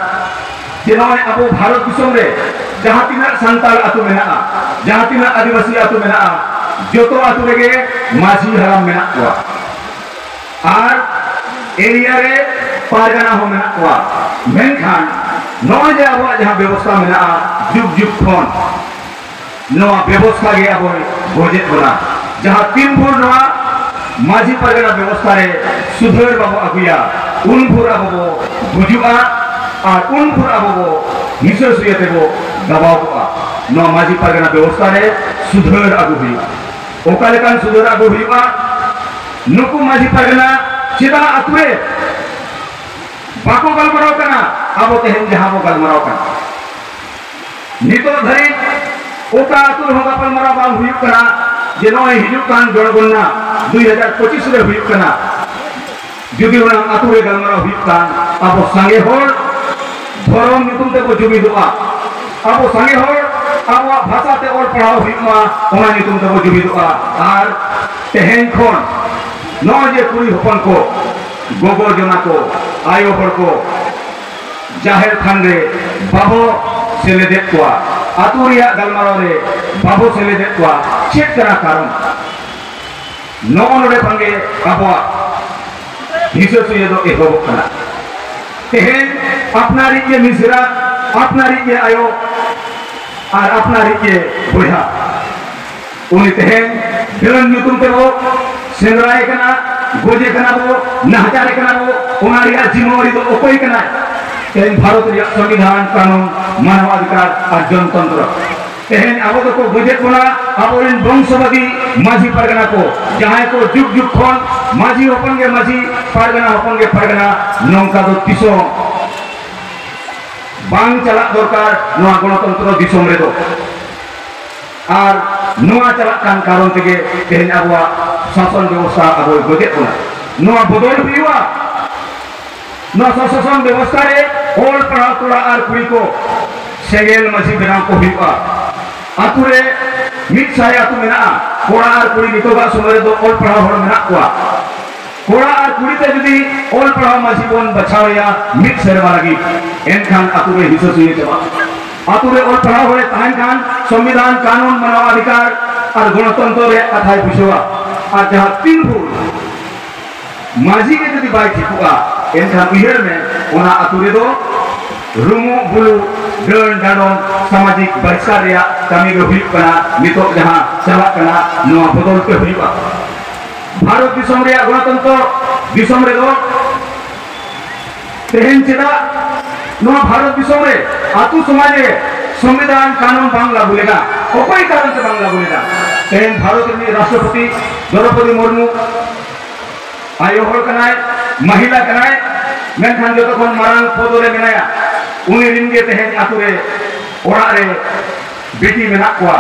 ᱡᱮ ᱱᱚᱜᱼᱚᱭ ᱟᱵᱚ ᱵᱷᱟᱨᱚᱛ ᱫᱤᱥᱚᱢ ᱨᱮ ᱡᱟᱦᱟᱸ ᱛᱤᱱᱟᱹᱜ ᱥᱟᱱᱛᱟᱲ ᱟᱹᱛᱩ ᱢᱮᱱᱟᱜᱼᱟ, ᱡᱟᱦᱟᱸ ᱛᱤᱱᱟᱹᱜ ᱟᱹᱫᱤᱵᱟᱹᱥᱤ ᱟᱹᱛᱩ ᱢᱮᱱᱟᱜᱼᱟ, ᱡᱚᱛᱚ ᱟᱹᱛᱩ ᱨᱮᱜᱮ ᱢᱟᱹᱡᱷᱤ ᱦᱟᱲᱟᱢ ᱢᱮᱱᱟᱜ ᱠᱚᱣᱟ ᱟᱨ ᱮᱨᱤᱭᱟ ᱨᱮ ᱯᱟᱨᱜᱟᱱᱟ ᱦᱚᱸ ᱢᱮᱱᱟᱜ ᱠᱚᱣᱟ᱾ ᱢᱮᱱᱠᱷᱟᱱ ᱱᱚᱜᱼᱚᱭ ᱡᱮ ᱟᱵᱚᱣᱟᱜ ᱡᱟᱦᱟᱸ ᱵᱮᱵᱚᱥᱛᱷᱟ ᱢᱮᱱᱟᱜᱼᱟ ᱡᱩᱜᱽ ᱡᱩᱜᱽ ᱠᱷᱚᱱ, ᱱᱚᱣᱟ ᱵᱮᱵᱚᱥᱛᱷᱟ ᱜᱮ ᱟᱵᱚᱭ ᱜᱚᱡᱮᱫ ᱵᱚᱱᱟ᱾ ᱡᱟᱦᱟᱸ ᱛᱤᱱ ᱵᱷᱳᱨ ᱱᱚᱣᱟ ᱢᱟᱹᱡᱷᱤ ᱯᱟᱨᱜᱟᱱᱟ ᱵᱮᱵᱚᱥᱛᱷᱟ ᱨᱮ ᱥᱩᱫᱷᱟᱹᱨ ᱵᱟᱵᱚ ᱟᱹᱜᱩᱭᱟ, ᱩᱱ ᱵᱷᱳᱨ ᱟᱵᱚ ᱵᱚ ᱜᱩᱡᱩᱜᱼᱟ ᱟᱨ ᱩᱱ ᱵᱷᱳᱨ ᱟᱵᱚ ᱵᱚ ᱱᱤᱥᱟᱹ ᱥᱩᱭᱟᱹ ᱛᱮᱵᱚ ᱜᱟᱵᱟᱣ ᱠᱚᱜᱼᱟ᱾ ᱱᱚᱣᱟ ᱢᱟᱹᱡᱷᱤ ᱯᱟᱨᱜᱟᱱᱟ ᱵᱮᱵᱚᱥᱛᱷᱟ ᱨᱮ ᱥᱩᱫᱷᱟᱹᱨ ᱟᱹᱜᱩ ᱦᱩᱭᱩᱜᱼᱟ᱾ ᱚᱠᱟ ᱞᱮᱠᱟᱱ ᱥᱩᱫᱷᱟᱹᱨ ᱟᱹᱜᱩ ᱦᱩᱭᱩᱜᱼᱟ? ᱱᱩᱠᱩ ᱢᱟᱹᱡᱷᱤ ᱯᱟᱨᱜᱟᱱᱟ ᱪᱮᱫᱟᱜ ᱟᱹᱛᱩ ᱨᱮ ᱵᱟᱠᱚ ᱜᱟᱞᱢᱟᱨᱟᱣ ᱠᱟᱱᱟ? ᱟᱵᱚ ᱛᱮᱦᱮᱧ ᱡᱟᱦᱟᱸ ᱵᱚ ᱜᱟᱞᱢᱟᱨᱟᱣ ᱠᱟᱱᱟ, ᱱᱤᱛᱚᱜ ᱫᱷᱟᱹᱨᱤᱡ ᱚᱠᱟ ᱟᱹᱛᱩ ᱨᱮᱦᱚᱸ ᱜᱟᱯᱟᱞᱢᱟᱨᱟᱣ ᱵᱟᱝ ᱦᱩᱭᱩᱜ ᱠᱟᱱᱟ ᱡᱮ ᱱᱚᱜᱼᱚᱭ ᱦᱤᱡᱩᱜ ᱠᱟᱱ ᱡᱚᱱᱚᱜᱚᱱᱱᱟ ᱫᱩᱭ ᱦᱟᱡᱟᱨ ᱯᱚᱸᱪᱤᱥ ᱨᱮ ᱦᱩᱭᱩᱜ ᱠᱟᱱᱟ᱾ ᱡᱩᱫᱤ ᱚᱱᱟ ᱟᱹᱛᱩ ᱨᱮ ᱜᱟᱞᱢᱟᱨᱟᱣ ᱦᱩᱭᱩᱜ ᱠᱷᱟᱱ, ᱟᱵᱚ ᱥᱟᱸᱜᱮ ᱦᱚᱲ ᱫᱷᱚᱨᱚᱢ ᱧᱩᱛᱩᱢ ᱛᱮᱵᱚ ᱡᱩᱢᱤᱫᱚᱜᱼᱟ᱾ ᱟᱵᱚ ᱥᱟᱸᱜᱮ ᱦᱚᱲ ᱟᱵᱚᱣᱟᱜ ᱵᱷᱟᱥᱟ ᱛᱮ ᱚᱞ ᱯᱟᱲᱦᱟᱣ ᱦᱩᱭᱩᱜ ᱢᱟ, ᱚᱱᱟ ᱧᱩᱛᱩᱢ ᱛᱮᱵᱚ ᱡᱩᱢᱤᱫᱚᱜᱼᱟ᱾ ᱟᱨ ᱛᱮᱦᱮᱧ ᱠᱷᱚᱱ ᱱᱚᱜᱼᱚᱭ ᱡᱮ ᱠᱩᱲᱤ ᱦᱚᱯᱚᱱ ᱠᱚ, ᱜᱚᱜᱚ ᱡᱚᱱᱟ ᱠᱚ, ᱟᱭᱳ ᱦᱚᱲ ᱠᱚ ᱡᱟᱦᱮᱨ ᱛᱷᱟᱱ ᱨᱮ ᱵᱟᱵᱚ ᱥᱮᱞᱮᱫᱮᱫ ᱠᱚᱣᱟ, ᱟᱹᱛᱩ ᱨᱮᱭᱟᱜ ᱜᱟᱞᱢᱟᱨᱟᱣ ᱨᱮ ᱵᱟᱵᱚ ᱥᱮᱞᱮᱫᱮᱫ ᱠᱚᱣᱟ, ᱪᱮᱫ ᱠᱟᱱᱟ ᱠᱟᱨᱚᱱ? ᱱᱚᱜᱼᱚ ᱱᱚᱰᱮ ᱠᱷᱚᱱ ᱜᱮ ᱟᱵᱚᱣᱟᱜ ᱦᱤᱥᱟᱹ ᱥᱩᱭᱟᱹ ᱫᱚ ᱮᱦᱚᱵᱚᱜ ᱠᱟᱱᱟ᱾ ᱛᱮᱦᱮᱧ ᱟᱯᱱᱟᱨᱤᱡ ᱜᱮ ᱢᱤᱥᱨᱟ, ᱟᱯᱱᱟᱨᱤᱡ ᱜᱮ ᱟᱭᱳ ᱟᱨ ᱟᱯᱱᱟᱨᱤᱡ ᱜᱮ ᱵᱚᱭᱦᱟ, ᱩᱱᱤ ᱛᱮᱦᱮᱧ ᱰᱟᱹᱱ ᱧᱩᱛᱩᱢ ᱛᱮᱵᱚ ᱥᱮᱸᱫᱽᱨᱟᱭᱮ ᱠᱟᱱᱟ, ᱜᱚᱡᱮ ᱠᱟᱱᱟ ᱵᱚ, ᱱᱟᱦᱟᱪᱟᱨᱮ ᱠᱟᱱᱟ ᱵᱚ᱾ ᱚᱱᱟ ᱨᱮᱭᱟᱜ ᱡᱤᱢᱟᱹᱣᱟᱨᱤ ᱫᱚ ᱚᱠᱚᱭ ᱠᱟᱱᱟᱭ? ᱛᱮᱦᱮᱧ ᱵᱷᱟᱨᱚᱛ ᱨᱮᱭᱟᱜ ᱥᱚᱝᱵᱤᱫᱷᱟᱱ, ᱠᱟᱹᱱᱩᱱ, ᱢᱟᱱᱣᱟ ᱚᱫᱷᱤᱠᱟᱨ ᱟᱨ ᱜᱚᱱᱚᱛᱚᱱᱛᱨᱚ᱾ ᱛᱮᱦᱮᱧ ᱟᱵᱚ ᱫᱚᱠᱚ ᱜᱚᱡᱮᱫ ᱵᱚᱱᱟ ᱟᱵᱚᱨᱮᱱ ᱵᱚᱝᱥᱚᱵᱟᱫᱤ ᱢᱟᱹᱡᱷᱤ ᱯᱟᱨᱜᱟᱱᱟ ᱠᱚ, ᱡᱟᱦᱟᱸᱭ ᱠᱚ ᱡᱩᱜᱽ ᱡᱩᱜᱽ ᱠᱷᱚᱱ ᱢᱟᱹᱡᱷᱤ ᱦᱚᱯᱚᱱ ᱜᱮ ᱢᱟᱹᱡᱷᱤ, ᱯᱟᱨᱜᱟᱱᱟ ᱦᱚᱯᱚᱱ ᱜᱮ ᱯᱟᱨᱜᱟᱱᱟ, ᱱᱚᱝᱠᱟ ᱫᱚ ᱛᱤᱥ ᱦᱚᱸ ᱵᱟᱝ ᱪᱟᱞᱟᱜ ᱫᱚᱨᱠᱟᱨ ᱱᱚᱣᱟ ᱜᱚᱱᱚᱛᱚᱱᱛᱨᱚ ᱫᱤᱥᱚᱢ ᱨᱮᱫᱚ᱾ ᱟᱨ ᱱᱚᱣᱟ ᱪᱟᱞᱟᱜ ᱠᱟᱱ ᱠᱟᱨᱚᱱ ᱛᱮᱜᱮ ᱛᱮᱦᱮᱧ ᱟᱵᱚᱣᱟᱜ ᱥᱟᱥᱚᱱ ᱵᱮᱵᱚᱥᱛᱷᱟ ᱟᱵᱚᱭ ᱜᱚᱡᱮᱫ ᱵᱚᱱᱟ᱾ ᱱᱚᱣᱟ ᱵᱚᱫᱚᱞ ᱦᱩᱭᱩᱜᱼᱟ᱾ ᱱᱚᱣᱟ ᱥᱚᱥᱟᱥᱚᱱ ᱵᱮᱵᱚᱥᱛᱷᱟ ᱨᱮ ᱚᱞ ᱯᱟᱲᱦᱟᱣ ᱠᱚᱲᱟ ᱟᱨ ᱠᱩᱲᱤ ᱠᱚ ᱥᱮᱸᱜᱮᱞ ᱢᱟᱹᱡᱷᱤ ᱵᱮᱱᱟᱣ ᱠᱚ ᱦᱩᱭᱩᱜᱼᱟ᱾ ᱟᱛᱳ ᱨᱮ ᱢᱤᱫ ᱥᱟᱭ ᱟᱛᱳ ᱢᱮᱱᱟᱜᱼᱟ, ᱠᱚᱲᱟ ᱟᱨ ᱠᱩᱲᱤ ᱱᱤᱛᱚᱜᱟᱜ ᱥᱚᱢᱚᱭ ᱨᱮᱫᱚ ᱚᱞ ᱯᱟᱲᱦᱟᱣ ᱦᱚᱲ ᱢᱮᱱᱟᱜ ᱠᱚᱣᱟ᱾ ᱠᱚᱲᱟ ᱟᱨ ᱠᱩᱲᱤ ᱛᱮ ᱡᱩᱫᱤ ᱚᱞ ᱯᱟᱲᱦᱟᱣ ᱢᱟᱹᱡᱷᱤ ᱵᱚᱱ ᱵᱟᱪᱷᱟᱣ ᱮᱭᱟ ᱢᱤᱫ ᱥᱮᱨᱢᱟ ᱞᱟᱹᱜᱤᱫ, ᱮᱱᱠᱷᱟᱱ ᱟᱛᱳ ᱨᱮ ᱦᱤᱥᱟᱹ ᱥᱩᱭᱟᱹ ᱪᱟᱵᱟᱜᱼᱟ᱾ ᱟᱛᱳ ᱨᱮ ᱚᱞ ᱯᱟᱲᱦᱟᱣ ᱦᱚᱲᱮ ᱛᱟᱦᱮᱱ ᱠᱷᱟᱱ ᱥᱚᱝᱵᱤᱫᱷᱟᱱ, ᱠᱟᱹᱱᱩᱱ, ᱢᱟᱱᱟᱣ ᱚᱫᱷᱤᱠᱟᱨ ᱟᱨ ᱜᱚᱱᱚᱛᱚᱱᱛᱨᱚ ᱨᱮᱭᱟᱜ ᱠᱟᱛᱷᱟᱭ ᱵᱩᱡᱷᱟᱹᱣᱟ᱾ ᱟᱨ ᱡᱟᱦᱟᱸ ᱛᱤᱱ ᱵᱷᱳᱨ ᱢᱟᱹᱡᱷᱤ ᱜᱮ ᱡᱩᱫᱤ ᱵᱟᱭ ᱴᱷᱤᱠᱚᱜᱼᱟ, ᱮᱱᱠᱷᱟᱱ ᱩᱭᱦᱟᱹᱨ ᱢᱮ, ᱚᱱᱟ ᱟᱛᱳ ᱨᱮᱫᱚ ᱨᱩᱢᱩᱜ ᱵᱩᱞᱩᱜ, ᱰᱟᱹᱱ ᱰᱟᱸᱰᱚᱢ, ᱥᱟᱢᱟᱡᱤᱠ ᱵᱟᱦᱤᱥᱠᱟᱨ ᱨᱮᱭᱟᱜ ᱠᱟᱹᱢᱤ ᱜᱮ ᱦᱩᱭᱩᱜ ᱠᱟᱱᱟ ᱱᱤᱛᱚᱜ ᱡᱟᱦᱟᱸ ᱪᱟᱞᱟᱜ ᱠᱟᱱᱟ, ᱱᱚᱣᱟ ᱵᱚᱫᱚᱞ ᱛᱮ ᱦᱩᱭᱩᱜᱼᱟ᱾ ᱵᱷᱟᱨᱚᱛ ᱫᱤᱥᱚᱢ ᱨᱮᱭᱟᱜ ᱜᱚᱱᱚᱛᱚᱱᱛᱨᱚ ᱫᱤᱥᱚᱢ ᱨᱮᱫᱚ ᱛᱮᱦᱮᱧ ᱪᱮᱫᱟᱜ ᱱᱚᱣᱟ ᱵᱷᱟᱨᱚᱛ ᱫᱤᱥᱚᱢ ᱨᱮ ᱟᱛᱳ ᱥᱚᱢᱟᱡᱽ ᱨᱮ ᱥᱚᱝᱵᱤᱫᱷᱟᱱ ᱠᱟᱹᱱᱩᱱ ᱵᱟᱝ ᱞᱟᱹᱜᱩ ᱞᱮᱫᱟ? ᱚᱠᱚᱭ ᱠᱟᱨᱚᱱ ᱛᱮ ᱵᱟᱝ ᱞᱟᱹᱜᱩ ᱞᱮᱫᱟ? ᱛᱮᱦᱮᱧ ᱵᱷᱟᱨᱚᱛ ᱨᱤᱱᱤᱡ ᱨᱟᱥᱴᱨᱚᱯᱚᱛᱤ ᱫᱨᱚᱯᱚᱫᱤ ᱢᱩᱨᱢᱩ ᱟᱭᱳ ᱦᱚᱲ ᱠᱟᱱᱟᱭ, ᱢᱟᱹᱦᱤᱞᱟ ᱠᱟᱱᱟᱭ, ᱢᱮᱱᱠᱷᱟᱱ ᱡᱚᱛᱚ ᱠᱷᱚᱱ ᱢᱟᱨᱟᱝ ᱯᱚᱫ ᱨᱮ ᱢᱮᱱᱟᱭᱟ᱾ ᱩᱱᱤ ᱨᱤᱱ ᱜᱮ ᱛᱮᱦᱮᱧ ᱟᱛᱳ ᱨᱮ, ᱚᱲᱟᱜ ᱨᱮ ᱵᱤᱴᱤ ᱢᱮᱱᱟᱜ ᱠᱚᱣᱟ,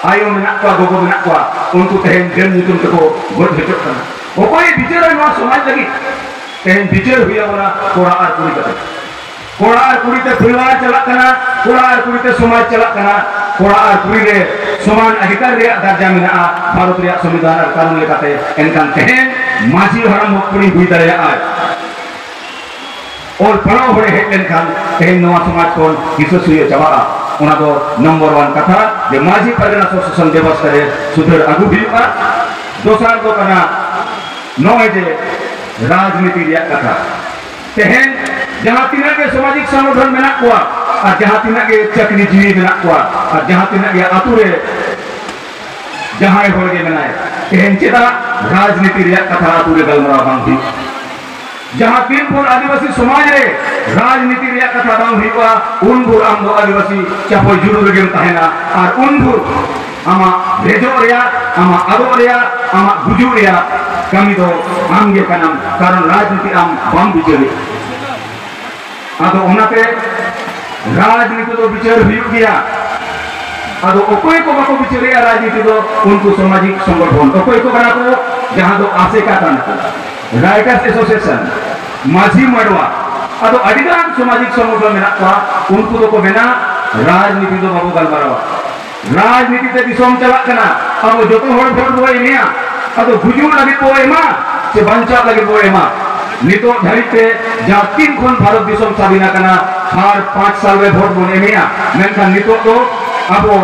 ᱟᱭᱳ ᱢᱮᱱᱟᱜ ᱠᱚᱣᱟ, ᱜᱚᱜᱚ ᱢᱮᱱᱟᱜ ᱠᱚᱣᱟ, ᱩᱱᱠᱩ ᱛᱮᱦᱮᱧ ᱰᱟᱹᱱ ᱧᱩᱛᱩᱢ ᱛᱮᱠᱚ ᱜᱚᱡ ᱦᱚᱪᱚᱜ ᱠᱟᱱᱟ᱾ ᱚᱠᱚᱭᱮ ᱵᱤᱪᱟᱹᱨᱟ ᱱᱚᱣᱟ ᱥᱚᱢᱟᱡᱽ ᱞᱟᱹᱜᱤᱫ? ᱛᱮᱦᱮᱧ ᱵᱤᱪᱟᱹᱨ ᱦᱩᱭ ᱟᱵᱚᱱᱟ ᱠᱚᱲᱟ ᱟᱨ ᱠᱩᱲᱤ ᱠᱟᱛᱮ᱾ ᱠᱚᱲᱟ ᱟᱨ ᱠᱩᱲᱤ ᱛᱮ ᱯᱚᱨᱤᱵᱟᱨ ᱪᱟᱞᱟᱜ ᱠᱟᱱᱟ, ᱠᱚᱲᱟ ᱟᱨ ᱠᱩᱲᱤ ᱛᱮ ᱥᱚᱢᱟᱡᱽ ᱪᱟᱞᱟᱜ ᱠᱟᱱᱟ, ᱠᱚᱲᱟ ᱟᱨ ᱠᱩᱲᱤ ᱨᱮ ᱥᱚᱢᱟᱱ ᱚᱫᱷᱤᱠᱟᱨ ᱨᱮᱭᱟᱜ ᱫᱟᱨᱡᱟ ᱢᱮᱱᱟᱜᱼᱟ ᱵᱷᱟᱨᱚᱛ ᱨᱮᱭᱟᱜ ᱥᱚᱝᱵᱤᱫᱷᱟᱱ ᱟᱨ ᱠᱟᱹᱱᱩᱱ ᱞᱮᱠᱟᱛᱮ᱾ ᱮᱱᱠᱷᱟᱱ ᱛᱮᱦᱮᱧ ᱢᱟᱹᱡᱷᱤ ᱦᱟᱲᱟᱢ ᱦᱚᱸ ᱠᱩᱲᱤ ᱦᱩᱭ ᱫᱟᱲᱮᱭᱟᱜᱼᱟᱭ᱾ ᱚᱞ ᱯᱟᱲᱦᱟᱣ ᱦᱚᱲᱮ ᱦᱮᱡ ᱞᱮᱱᱠᱷᱟᱱ ᱛᱮᱦᱮᱧ ᱱᱚᱣᱟ ᱥᱚᱢᱟᱡᱽ ᱠᱷᱚᱱ ᱦᱤᱥᱟᱹ ᱥᱩᱭᱟᱹ ᱪᱟᱵᱟᱜᱼᱟ᱾ ᱚᱱᱟ ᱫᱚ ᱱᱚᱢᱵᱚᱨ ᱚᱣᱟᱱ ᱠᱟᱛᱷᱟ, ᱡᱮ ᱢᱟᱹᱡᱷᱤ ᱯᱟᱨᱜᱟᱱᱟ ᱥᱚᱥᱮᱥᱚᱱ ᱵᱮᱵᱚᱥᱛᱷᱟ ᱨᱮ ᱥᱩᱫᱷᱟᱹᱨ ᱟᱹᱜᱩ ᱦᱩᱭᱩᱜᱼᱟ᱾ ᱫᱚᱥᱟᱨ ᱫᱚ ᱠᱟᱱᱟ ᱱᱚᱜᱼᱚᱭ ᱡᱮ ᱨᱟᱡᱽᱱᱤᱛᱤ ᱨᱮᱭᱟᱜ ᱠᱟᱛᱷᱟ᱾ ᱛᱮᱦᱮᱧ ᱡᱟᱦᱟᱸ ᱛᱤᱱᱟᱹᱜ ᱜᱮ ᱥᱟᱢᱟᱡᱤᱠ ᱥᱚᱝᱜᱚᱴᱷᱚᱱ ᱢᱮᱱᱟᱜ ᱠᱚᱣᱟ, ᱟᱨ ᱡᱟᱦᱟᱸ ᱛᱤᱱᱟᱹᱜ ᱜᱮ ᱪᱟᱹᱠᱨᱤ ᱡᱤᱣᱤ ᱢᱮᱱᱟᱜ ᱠᱚᱣᱟ, ᱟᱨ ᱡᱟᱦᱟᱸ ᱛᱤᱱᱟᱹᱜ ᱜᱮ ᱟᱛᱳ ᱨᱮ ᱡᱟᱦᱟᱸᱭ ᱦᱚᱲ ᱜᱮ ᱢᱮᱱᱟᱭ, ᱛᱮᱦᱮᱧ ᱪᱮᱫᱟᱜ ᱨᱟᱡᱽᱱᱤᱛᱤ ᱨᱮᱭᱟᱜ ᱠᱟᱛᱷᱟ ᱟᱛᱳ ᱨᱮ ᱜᱟᱞᱢᱟᱨᱟᱣ ᱵᱟᱝ ᱦᱩᱭᱩᱜᱼᱟ? ᱡᱟᱦᱟᱸ ᱛᱤᱱ ᱵᱷᱳᱨ ᱟᱹᱫᱤᱵᱟᱹᱥᱤ ᱥᱚᱢᱟᱡᱽ ᱨᱮ ᱨᱟᱡᱽᱱᱤᱛᱤ ᱨᱮᱭᱟᱜ ᱠᱟᱛᱷᱟ ᱵᱟᱝ ᱦᱩᱭᱩᱜᱼᱟ, ᱩᱱ ᱵᱷᱳᱨ ᱟᱢ ᱫᱚ ᱟᱹᱫᱤᱵᱟᱹᱥᱤ ᱪᱟᱯᱚᱭ ᱡᱩᱞᱩ ᱨᱮᱜᱮᱢ ᱛᱟᱦᱮᱱᱟ᱾ ᱟᱨ ᱩᱱ ᱵᱷᱳᱨ ᱟᱢᱟᱜ ᱨᱮᱡᱚᱜ ᱨᱮᱭᱟᱜ, ᱟᱢᱟᱜ ᱟᱫᱚᱜ ᱨᱮᱭᱟᱜ, ᱟᱢᱟᱜ ᱜᱩᱡᱩᱜ ᱨᱮᱭᱟᱜ ᱠᱟᱹᱢᱤ ᱫᱚ ᱟᱢ ᱜᱮ ᱠᱟᱱᱟᱢ, ᱠᱟᱨᱚᱱ ᱨᱟᱡᱽᱱᱤᱛᱤ ᱟᱢ ᱵᱟᱢ ᱵᱤᱪᱟᱹᱨᱮᱫ᱾ ᱟᱫᱚ ᱚᱱᱟᱛᱮ ᱨᱟᱡᱽᱱᱤᱛᱤ ᱫᱚ ᱵᱤᱪᱟᱹᱨ ᱦᱩᱭᱩᱜ ᱜᱮᱭᱟ᱾ ᱟᱫᱚ ᱚᱠᱚᱭ ᱠᱚ ᱵᱟᱠᱚ ᱵᱤᱪᱟᱹᱨᱮᱜᱼᱟ ᱨᱟᱡᱽᱱᱤᱛᱤ ᱫᱚ? ᱩᱱᱠᱩ ᱥᱟᱢᱟᱡᱤᱠ ᱥᱚᱝᱜᱚᱴᱷᱚᱱ᱾ ᱚᱠᱚᱭ ᱠᱚ ᱠᱟᱱᱟ ᱠᱚ? ᱡᱟᱦᱟᱸ ᱫᱚ ᱟᱥᱮᱠᱟ ᱠᱟᱱᱟ ᱠᱚ, ᱨᱟᱭᱴᱟᱨᱥ ᱮᱥᱳᱥᱤᱭᱮᱥᱚᱱ, ᱢᱟᱹᱡᱷᱤ ᱢᱟᱰᱣᱟ᱾ ᱟᱫᱚ ᱟᱹᱰᱤᱜᱟᱱ ᱥᱟᱢᱟᱡᱤᱠ ᱥᱚᱝᱜᱚᱴᱷᱚᱱ ᱢᱮᱱᱟᱜ ᱠᱚᱣᱟ, ᱩᱱᱠᱩ ᱫᱚᱠᱚ ᱢᱮᱱᱟ ᱨᱟᱡᱽᱱᱤᱛᱤ ᱫᱚ ᱵᱟᱵᱚ ᱜᱟᱞᱢᱟᱨᱟᱣᱟ᱾ ᱨᱟᱡᱽᱱᱤᱛᱤ ᱛᱮ ᱫᱤᱥᱚᱢ ᱪᱟᱞᱟᱜ ᱠᱟᱱᱟ, ᱟᱵᱚ ᱡᱚᱛᱚ ᱦᱚᱲ ᱵᱷᱳᱴ ᱵᱚ ᱮᱢᱮᱭᱟ᱾ ᱟᱫᱚ ᱜᱩᱡᱩᱜ ᱞᱟᱹᱜᱤᱫ ᱵᱚ ᱮᱢᱟ ᱥᱮ ᱵᱟᱧᱪᱟᱜ ᱞᱟᱹᱜᱤᱫ ᱵᱚ ᱮᱢᱟ? ᱱᱤᱛᱚᱜ ᱫᱷᱟᱹᱨᱤᱡ ᱛᱮ ᱡᱟᱦᱟᱸ ᱛᱤᱱ ᱠᱷᱚᱱ ᱵᱷᱟᱨᱚᱛ ᱫᱤᱥᱚᱢ ᱥᱟᱹᱫᱷᱤᱱ ᱟᱠᱟᱱᱟ, ᱦᱟᱨ ᱯᱟᱸᱪ ᱥᱟᱞ ᱨᱮ ᱵᱷᱳᱴ ᱵᱚᱱ ᱮᱢᱮᱭᱟ, ᱢᱮᱱᱠᱷᱟᱱ ᱱᱤᱛᱚᱜ ᱫᱚ ᱟᱵᱚ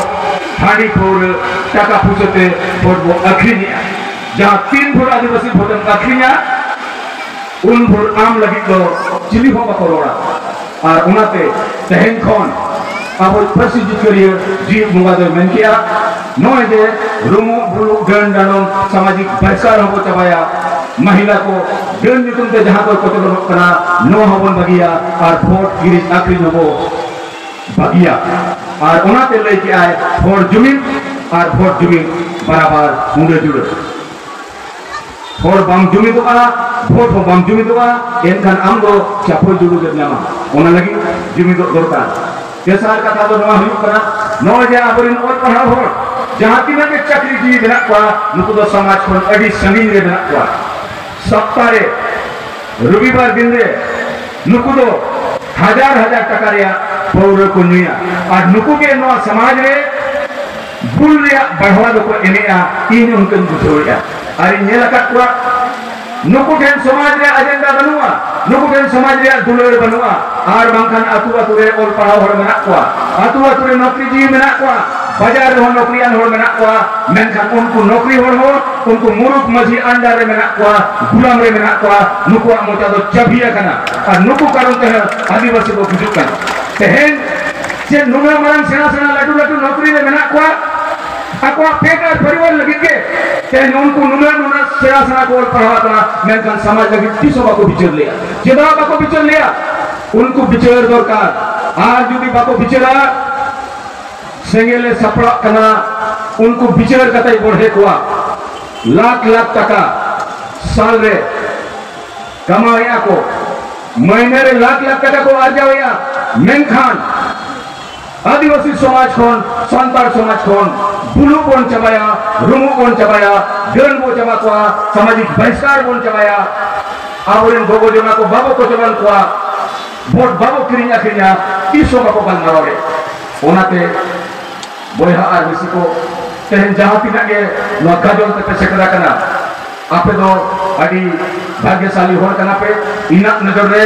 ᱦᱟᱺᱰᱤ ᱯᱟᱹᱣᱨᱟᱹ, ᱴᱟᱠᱟ ᱯᱩᱭᱥᱟᱹ ᱛᱮ ᱵᱷᱳᱴ ᱵᱚ ᱟᱹᱠᱷᱨᱤᱧᱮᱜᱼᱟ᱾ ᱡᱟᱦᱟᱸ ᱛᱤᱱ ᱵᱷᱳᱴ ᱟᱹᱫᱤᱵᱟᱹᱥᱤ ᱵᱷᱳᱴᱮᱢ ᱟᱹᱠᱷᱨᱤᱧᱟ, ᱩᱱ ᱵᱷᱳᱨ ᱟᱢ ᱞᱟᱹᱜᱤᱫ ᱫᱚ ᱪᱤᱞᱤ ᱦᱚᱸ ᱵᱟᱠᱚ ᱨᱚᱲᱟ᱾ ᱟᱨ ᱚᱱᱟᱛᱮ ᱛᱮᱦᱮᱧ ᱠᱷᱚᱱ ᱟᱵᱚ ᱯᱟᱹᱨᱥᱤ ᱡᱤᱛᱠᱟᱹᱨᱤᱭᱟᱹ ᱡᱤᱣᱤᱫ ᱵᱚᱸᱜᱟ ᱫᱚᱭ ᱢᱮᱱ ᱠᱮᱜᱼᱟ, ᱱᱚᱜᱼᱚᱭ ᱡᱮ ᱨᱩᱢᱩᱜ ᱵᱩᱞᱩᱜ ᱰᱟᱹᱱ ᱰᱟᱸᱰᱚᱢ ᱥᱟᱢᱟᱡᱤᱠ ᱵᱟᱦᱤᱥᱠᱟᱨ ᱦᱚᱸᱵᱚ ᱪᱟᱵᱟᱭᱟ, ᱢᱟᱦᱤᱞᱟ ᱠᱚ ᱰᱟᱹᱱ ᱧᱩᱛᱩᱢ ᱛᱮ ᱡᱟᱦᱟᱸ ᱠᱚ ᱠᱚᱪᱞᱚᱱᱚᱜ ᱠᱟᱱᱟ, ᱱᱚᱣᱟ ᱦᱚᱸᱵᱚᱱ ᱵᱟᱹᱜᱤᱭᱟ, ᱟᱨ ᱵᱷᱳᱴ ᱠᱤᱨᱤᱧ ᱟᱹᱠᱷᱨᱤᱧ ᱦᱚᱸᱵᱚ ᱵᱟᱹᱜᱤᱭᱟ᱾ ᱟᱨ ᱚᱱᱟᱛᱮ ᱞᱟᱹᱭ ᱠᱮᱜᱼᱟᱭ, ᱦᱚᱲ ᱡᱩᱢᱤᱫ ᱟᱨ ᱵᱷᱳᱴ ᱡᱩᱢᱤᱫ ᱵᱟᱨᱟᱵᱟᱨ ᱩᱸᱰᱟᱹ ᱡᱩᱲᱟᱹ᱾ ᱦᱚᱲ ᱵᱟᱢ ᱡᱩᱢᱤᱫᱚᱜᱼᱟ, ᱵᱷᱳᱴ ᱦᱚᱸ ᱵᱟᱢ ᱡᱩᱢᱤᱫᱚᱜᱼᱟ, ᱮᱱᱠᱷᱟᱱ ᱟᱢ ᱫᱚ ᱪᱟᱯᱚᱭ ᱡᱩᱞᱩ ᱜᱮᱢ ᱧᱟᱢᱟ᱾ ᱚᱱᱟ ᱞᱟᱹᱜᱤᱫ ᱡᱩᱢᱤᱫᱚᱜ ᱫᱚᱨᱠᱟᱨ᱾ ᱛᱮᱥᱟᱨ ᱠᱟᱛᱷᱟ ᱫᱚ ᱱᱚᱣᱟ ᱦᱩᱭᱩᱜ ᱠᱟᱱᱟ, ᱱᱚᱜᱼᱚᱭ ᱡᱮ ᱟᱵᱚᱨᱮᱱ ᱚᱞ ᱯᱟᱲᱦᱟᱣ ᱦᱚᱲ ᱡᱟᱦᱟᱸ ᱛᱤᱱᱟᱹᱜ ᱜᱮ ᱪᱟᱹᱠᱨᱤ ᱡᱤᱣᱤ ᱢᱮᱱᱟᱜ ᱠᱚᱣᱟ, ᱱᱩᱠᱩ ᱫᱚ ᱥᱚᱢᱟᱡᱽ ᱠᱷᱚᱱ ᱟᱹᱰᱤ ᱥᱟᱺᱜᱤᱧ ᱨᱮ ᱢᱮᱱᱟᱜ ᱠᱚᱣᱟ᱾ ᱥᱚᱯᱛᱟ ᱨᱮ ᱨᱚᱵᱤᱵᱟᱨ ᱫᱤᱱ ᱨᱮ ᱱᱩᱠᱩ ᱫᱚ ᱦᱟᱡᱟᱨ ᱦᱟᱡᱟᱨ ᱴᱟᱠᱟ ᱨᱮᱭᱟᱜ ᱯᱟᱹᱣᱨᱟᱹ ᱠᱚ ᱧᱩᱭᱟ᱾ ᱟᱨ ᱱᱩᱠᱩ ᱜᱮ ᱱᱚᱣᱟ ᱥᱚᱢᱟᱡᱽ ᱨᱮ ᱵᱩᱞ ᱨᱮᱭᱟᱜ ᱵᱟᱲᱦᱟᱣᱟ ᱫᱚᱠᱚ ᱮᱱᱮᱡᱼᱟ᱾ ᱤᱧ ᱚᱱᱠᱟᱧ ᱵᱩᱡᱷᱟᱹᱣᱮᱫᱼᱟ᱾ ᱟᱨᱤᱧ ᱧᱮᱞ ᱟᱠᱟᱫ ᱠᱚᱣᱟ, ᱱᱩᱠᱩ ᱴᱷᱮᱱ ᱥᱚᱢᱟᱡᱽ ᱨᱮᱭᱟᱜ ᱮᱡᱮᱱᱰᱟ ᱵᱟᱹᱱᱩᱜᱼᱟ, ᱱᱩᱠᱩ ᱴᱷᱮᱱ ᱥᱚᱢᱟᱡᱽ ᱨᱮᱭᱟᱜ ᱫᱩᱞᱟᱹᱲ ᱵᱟᱹᱱᱩᱜᱼᱟ᱾ ᱟᱨ ᱵᱟᱝᱠᱷᱟᱱ ᱟᱹᱛᱩ ᱟᱹᱛᱩ ᱨᱮ ᱚᱞ ᱯᱟᱲᱦᱟᱣ ᱦᱚᱲ ᱢᱮᱱᱟᱜ ᱠᱚᱣᱟ, ᱟᱹᱛᱩ ᱟᱹᱛᱩ ᱨᱮ ᱱᱚᱠᱨᱤ ᱡᱤᱣᱤ ᱢᱮᱱᱟᱜ ᱠᱚᱣᱟ, ᱵᱟᱡᱟᱨ ᱨᱮᱦᱚᱸ ᱱᱚᱠᱨᱤᱭᱟᱱ ᱦᱚᱲ ᱢᱮᱱᱟᱜ ᱠᱚᱣᱟ᱾ ᱢᱮᱱᱠᱷᱟᱱ ᱩᱱᱠᱩ ᱱᱚᱠᱨᱤ ᱦᱚᱲ ᱦᱚᱸ ᱩᱱᱠᱩ ᱢᱩᱨᱩᱠ ᱢᱟᱹᱡᱷᱤ under ᱨᱮ ᱢᱮᱱᱟᱜ ᱠᱚᱣᱟ, ᱜᱩᱞᱟᱢ ᱨᱮ ᱢᱮᱱᱟᱜ ᱠᱚᱣᱟ᱾ ᱱᱩᱠᱩᱣᱟᱜ ᱢᱚᱪᱟ ᱫᱚ ᱪᱟᱹᱵᱤ ᱟᱠᱟᱱᱟ᱾ ᱟᱨ ᱱᱩᱠᱩ ᱠᱟᱨᱚᱱ ᱛᱮ ᱟᱹᱫᱤᱵᱟᱹᱥᱤ ᱠᱚ ᱜᱩᱡᱩᱜ ᱠᱟᱱᱟ᱾ ᱛᱮᱦᱮᱧ ᱪᱮᱫ ᱱᱩᱱᱟᱹᱜ ᱢᱟᱨᱟᱝ ᱥᱮᱬᱟ ᱥᱮᱬᱟ ᱞᱟᱹᱴᱩ ᱞᱟᱹᱴᱩ ᱱᱚᱠᱨᱤ ᱨᱮ ᱢᱮᱱᱟᱜ ᱠᱚᱣᱟ, ᱟᱠᱚᱣᱟᱜ ᱯᱮᱴ ᱟᱨ ᱯᱚᱨᱤᱵᱟᱨ ᱞᱟᱹᱜᱤᱫ ᱜᱮ ᱛᱮᱦᱮᱧ ᱩᱱᱠᱩ ᱱᱩᱱᱟᱹᱜ ᱱᱩᱱᱟᱹᱜ ᱥᱮᱬᱟ ᱥᱮᱬᱟ ᱠᱚ ᱚᱞ ᱯᱟᱲᱦᱟᱣ ᱠᱟᱱᱟ, ᱢᱮᱱᱠᱷᱟᱱ ᱥᱚᱢᱟᱡᱽ ᱞᱟᱹᱜᱤᱫ ᱛᱤᱥ ᱦᱚᱸ ᱵᱟᱠᱚ ᱵᱤᱪᱟᱹᱨ ᱞᱮᱜᱼᱟ᱾ ᱪᱮᱫᱟᱜ ᱵᱟᱠᱚ ᱵᱤᱪᱟᱹᱨ ᱞᱮᱜᱼᱟ? ᱩᱱᱠᱩ ᱵᱤᱪᱟᱹᱨ ᱫᱚᱨᱠᱟᱨ᱾ ᱟᱨ ᱡᱩᱫᱤ ᱵᱟᱠᱚ ᱵᱤᱪᱟᱹᱨᱟ, ᱥᱮᱸᱜᱮᱞ ᱮ ᱥᱟᱯᱲᱟᱜ ᱠᱟᱱᱟ, ᱩᱱᱠᱩ ᱵᱤᱪᱟᱹᱨ ᱠᱟᱛᱮ ᱵᱚᱲᱦᱮ ᱠᱚᱣᱟ᱾ ᱞᱟᱠᱷ ᱞᱟᱠᱷ ᱴᱟᱠᱟ ᱥᱟᱞ ᱨᱮ ᱠᱟᱢᱟᱣᱮᱫᱼᱟ ᱠᱚ, ᱢᱟᱹᱦᱱᱟᱹ ᱨᱮ ᱞᱟᱠᱷ ᱞᱟᱠᱷ ᱴᱟᱠᱟ ᱠᱚ ᱟᱨᱡᱟᱣᱮᱫᱼᱟ, ᱢᱮᱱᱠᱷᱟᱱ ᱟᱹᱫᱤᱵᱟᱹᱥᱤ ᱥᱚᱢᱟᱡᱽ ᱠᱷᱚᱱ, ᱥᱟᱱᱛᱟᱲ ᱥᱚᱢᱟᱡᱽ ᱠᱷᱚᱱ ᱵᱩᱞᱩᱜ ᱵᱚᱱ ᱪᱟᱵᱟᱭᱟ, ᱨᱩᱢᱩᱜ ᱵᱚᱱ ᱪᱟᱵᱟᱭᱟ, ᱰᱟᱹᱱ ᱵᱚ ᱪᱟᱵᱟ ᱠᱚᱣᱟ, ᱥᱟᱢᱟᱡᱤᱠ ᱵᱟᱦᱤᱥᱠᱟᱨ ᱵᱚᱱ ᱪᱟᱵᱟᱭᱟ, ᱟᱵᱚᱨᱮᱱ ᱜᱚᱜᱚ ᱡᱚᱱᱟ ᱠᱚ ᱵᱟᱵᱚ ᱠᱚᱪᱚᱞᱟᱱ ᱠᱚᱣᱟ, ᱵᱷᱳᱴ ᱵᱟᱵᱚ ᱠᱤᱨᱤᱧ ᱟᱹᱠᱷᱨᱤᱧᱟ, ᱛᱤᱥ ᱦᱚᱸ ᱵᱟᱠᱚ ᱜᱟᱞᱢᱟᱨᱟᱣ ᱨᱮ᱾ ᱚᱱᱟᱛᱮ ᱵᱚᱭᱦᱟ ᱟᱨ ᱢᱤᱥᱤ ᱠᱚ, ᱛᱮᱦᱮᱧ ᱡᱟᱦᱟᱸ ᱛᱤᱱᱟᱹᱜ ᱜᱮ ᱱᱚᱣᱟ ᱜᱟᱡᱚᱞ ᱛᱮᱯᱮ ᱥᱮᱴᱮᱨ ᱟᱠᱟᱱᱟ, ᱟᱯᱮ ᱫᱚ ᱟᱹᱰᱤ ᱵᱷᱟᱜᱽᱭᱚᱥᱟᱞᱤ ᱦᱚᱲ ᱠᱟᱱᱟ ᱯᱮ ᱤᱧᱟᱹᱜ ᱱᱚᱡᱚᱨ ᱨᱮ᱾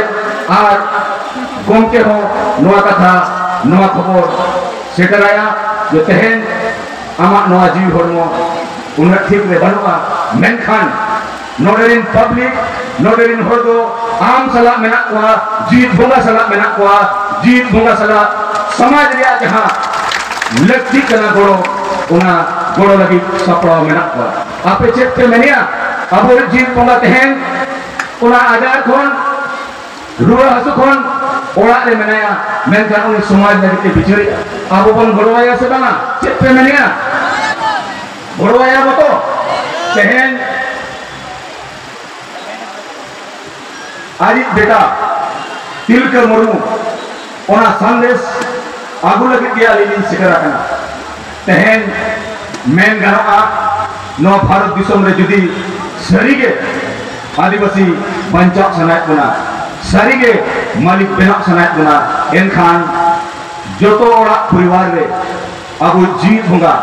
ᱟᱨ ᱜᱚᱢᱠᱮ ᱦᱚᱸ ᱱᱚᱣᱟ ᱠᱟᱛᱷᱟ, ᱱᱚᱣᱟ ᱠᱷᱚᱵᱚᱨ ᱥᱮᱴᱮᱨᱟᱭᱟ ᱡᱮ ᱛᱮᱦᱮᱧ ᱟᱢᱟᱜ ᱱᱚᱣᱟ ᱡᱤᱣᱤ ᱦᱚᱲᱢᱚ ᱩᱱᱟᱹᱜ ᱴᱷᱤᱠ ᱨᱮ ᱵᱟᱹᱱᱩᱜᱼᱟ, ᱢᱮᱱᱠᱷᱟᱱ ᱱᱚᱰᱮ ᱨᱤᱱ ᱯᱟᱵᱽᱞᱤᱠ, ᱱᱚᱰᱮ ᱨᱤᱱ ᱦᱚᱲ ᱫᱚ ᱟᱢ ᱥᱟᱞᱟᱜ ᱢᱮᱱᱟᱜ ᱠᱚᱣᱟ, ᱡᱤᱣᱤᱫ ᱵᱚᱸᱜᱟ ᱥᱟᱞᱟᱜ ᱢᱮᱱᱟᱜ ᱠᱚᱣᱟ, ᱡᱤᱣᱤᱫ ᱵᱚᱸᱜᱟ ᱥᱟᱞᱟᱜ ᱥᱚᱢᱟᱡᱽ ᱨᱮᱭᱟᱜ ᱡᱟᱦᱟᱸ ᱞᱟᱹᱠᱛᱤᱜ ᱠᱟᱱᱟ ᱜᱚᱲᱚ, ᱚᱱᱟ ᱜᱚᱲᱚ ᱞᱟᱹᱜᱤᱫ ᱥᱟᱯᱲᱟᱣ ᱢᱮᱱᱟᱜ ᱠᱚᱣᱟ᱾ ᱟᱯᱮ ᱪᱮᱫ ᱯᱮ ᱢᱮᱱᱮᱜᱼᱟ? ᱟᱵᱚᱨᱮᱱ ᱡᱤᱣᱤᱫ ᱵᱚᱸᱜᱟ ᱛᱮᱦᱮᱧ ᱚᱱᱟ ᱟᱡᱟᱨ ᱠᱷᱚᱱ, ᱨᱩᱣᱟᱹ ᱦᱟᱹᱥᱩ ᱠᱷᱚᱱ ᱚᱲᱟᱜ ᱨᱮ ᱢᱮᱱᱟᱭᱟ, ᱢᱮᱱᱠᱷᱟᱱ ᱩᱱᱤ ᱥᱚᱢᱟᱡᱽ ᱞᱟᱹᱜᱤᱫ ᱛᱮ ᱵᱤᱪᱟᱹᱨᱮᱜᱼᱟ᱾ ᱟᱵᱚ ᱵᱚᱱ ᱜᱚᱲᱚᱣᱟᱭᱟ ᱥᱮ ᱵᱟᱝᱟ? ᱪᱮᱫ ᱯᱮ ᱢᱮᱱᱮᱜᱼᱟ? ᱜᱚᱲᱚᱣᱟᱭᱟ ᱵᱚ ᱛᱚ? ᱛᱮᱦᱮᱧ ᱟᱡᱤᱡ ᱵᱮᱴᱟ ᱛᱤᱞᱠᱟᱹ ᱢᱩᱨᱢᱩ ᱚᱱᱟ ᱥᱟᱸᱫᱮᱥ ᱟᱹᱜᱩ ᱞᱟᱹᱜᱤᱫ ᱜᱮ ᱟᱹᱞᱤᱧ ᱞᱤᱧ ᱥᱮᱴᱮᱨ ᱟᱠᱟᱱᱟ᱾ ᱛᱮᱦᱮᱧ ᱢᱮᱱ ᱜᱟᱱᱚᱜᱼᱟ, ᱱᱚᱣᱟ ᱵᱷᱟᱨᱚᱛ ᱫᱤᱥᱚᱢ ᱨᱮ ᱡᱩᱫᱤ ᱥᱟᱹᱨᱤᱜᱮ ᱟᱹᱫᱤᱵᱟᱹᱥᱤ ᱵᱟᱧᱪᱟᱣ ᱥᱟᱱᱟᱭᱮᱫ ᱵᱚᱱᱟ, ᱥᱟᱹᱨᱤᱜᱮ ᱢᱟᱹᱞᱤᱠ ᱵᱮᱱᱟᱣ ᱥᱟᱱᱟᱭᱮᱫ ᱵᱚᱱᱟ, ᱮᱱᱠᱷᱟᱱ ᱡᱚᱛᱚ ᱚᱲᱟᱜ ᱯᱚᱨᱤᱵᱟᱨ ᱨᱮ ᱟᱵᱚ ᱡᱤᱣᱤ ᱵᱚᱸᱜᱟ,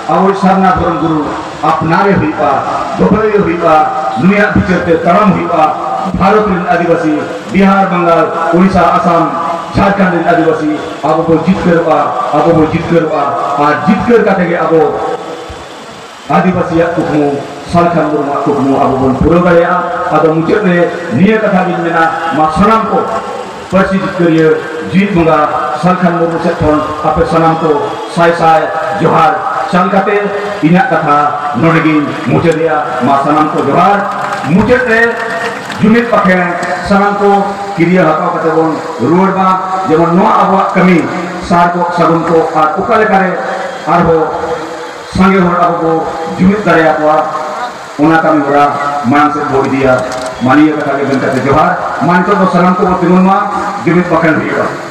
ᱟᱵᱚ ᱥᱟᱨᱱᱟ ᱫᱷᱚᱨᱚᱢ ᱜᱩᱨᱩ ᱟᱯᱱᱟᱨᱮ ᱦᱩᱭᱩᱜᱼᱟ, ᱫᱚᱦᱚᱭᱮ ᱦᱩᱭᱩᱜᱼᱟ, ᱱᱩᱭᱟᱜ ᱵᱤᱪᱟᱹᱨ ᱛᱮ ᱛᱟᱲᱟᱢ ᱦᱩᱭᱩᱜᱼᱟ᱾ ᱵᱷᱟᱨᱚᱛ ᱨᱮᱱ ᱟᱹᱫᱤᱵᱟᱹᱥᱤ, ᱵᱤᱦᱟᱨ, ᱵᱟᱝᱜᱟᱞ, ᱳᱰᱤᱥᱟ, ᱟᱥᱟᱢ, ᱡᱷᱟᱲᱠᱷᱚᱸᱰ ᱨᱮᱱ ᱟᱹᱫᱤᱵᱟᱹᱥᱤ ᱟᱵᱚ ᱵᱚ ᱡᱤᱛᱠᱟᱹᱨᱚᱜᱼᱟ, ᱟᱵᱚ ᱵᱚ ᱡᱤᱛᱠᱟᱹᱨᱚᱜᱼᱟ᱾ ᱟᱨ ᱡᱤᱛᱠᱟᱹᱨ ᱠᱟᱛᱮ ᱜᱮ ᱟᱵᱚ ᱟᱹᱫᱤᱵᱟᱹᱥᱤᱭᱟᱜ ᱠᱩᱠᱢᱩ, ᱥᱟᱞᱠᱷᱟᱱ ᱢᱩᱨᱢᱩᱣᱟᱜ ᱠᱩᱠᱢᱩ ᱟᱵᱚ ᱵᱚᱱ ᱯᱩᱨᱟᱹᱣ ᱫᱟᱲᱮᱭᱟᱜᱼᱟ᱾ ᱟᱫᱚ ᱢᱩᱪᱟᱹᱫ ᱨᱮ ᱱᱤᱭᱟᱹ ᱠᱟᱛᱷᱟ ᱜᱤᱧ ᱢᱮᱱᱟ, ᱢᱟ ᱥᱟᱱᱟᱢ ᱠᱚ ᱯᱟᱹᱨᱥᱤ ᱡᱤᱛᱠᱟᱹᱨᱤᱭᱟᱹ ᱡᱤᱣᱤᱫ ᱵᱚᱸᱜᱟ ᱥᱟᱞᱠᱷᱟᱱ ᱢᱩᱨᱢᱩ ᱥᱮᱫ ᱠᱷᱚᱱ ᱟᱯᱮ ᱥᱟᱱᱟᱢ ᱠᱚ ᱥᱟᱭ ᱥᱟᱭ ᱡᱚᱦᱟᱨ ᱪᱟᱞ ᱠᱟᱛᱮ ᱤᱧᱟᱹᱜ ᱠᱟᱛᱷᱟ ᱱᱚᱰᱮ ᱜᱤᱧ ᱢᱩᱪᱟᱹᱫᱮᱜᱼᱟ᱾ ᱢᱟ ᱥᱟᱱᱟᱢ ᱠᱚ ᱡᱚᱦᱟᱨ᱾ ᱢᱩᱪᱟᱹᱫ ᱨᱮ ᱡᱩᱢᱤᱫ ᱵᱟᱠᱷᱮᱬ ᱥᱟᱱᱟᱢ ᱠᱚ ᱠᱤᱨᱤᱭᱟᱹ ᱦᱟᱛᱟᱣ ᱠᱟᱛᱮ ᱵᱚᱱ ᱨᱩᱣᱟᱹᱲ ᱢᱟ, ᱡᱮᱢᱚᱱ ᱱᱚᱣᱟ ᱟᱵᱚᱣᱟᱜ ᱠᱟᱹᱢᱤ ᱥᱟᱨ ᱠᱚ, ᱥᱟᱹᱜᱩᱱ ᱠᱚ ᱟᱨ ᱚᱠᱟ ᱞᱮᱠᱟᱨᱮ ᱟᱨᱦᱚᱸ ᱥᱟᱸᱜᱮ ᱦᱚᱲ ᱟᱵᱚ ᱵᱚ ᱡᱩᱢᱤᱫ ᱫᱟᱲᱮᱭᱟᱠᱚᱣᱟ, ᱚᱱᱟ ᱠᱟᱹᱢᱤ ᱦᱚᱨᱟ ᱢᱟᱲᱟᱝ ᱥᱮᱫ ᱵᱚ ᱤᱫᱤᱭᱟ᱾ ᱢᱟ ᱱᱤᱭᱟᱹ ᱠᱟᱛᱷᱟ ᱜᱮ ᱢᱮᱱ ᱠᱟᱛᱮ ᱡᱚᱦᱟᱨ᱾ ᱢᱟ ᱱᱤᱛᱚᱜ ᱫᱚ ᱥᱟᱱᱟᱢ ᱠᱚᱵᱚ ᱛᱤᱸᱜᱩᱱ ᱢᱟ, ᱡᱩᱢᱤᱫ ᱵᱟᱠᱷᱮᱬ ᱦᱩᱭᱩᱜᱼᱟ᱾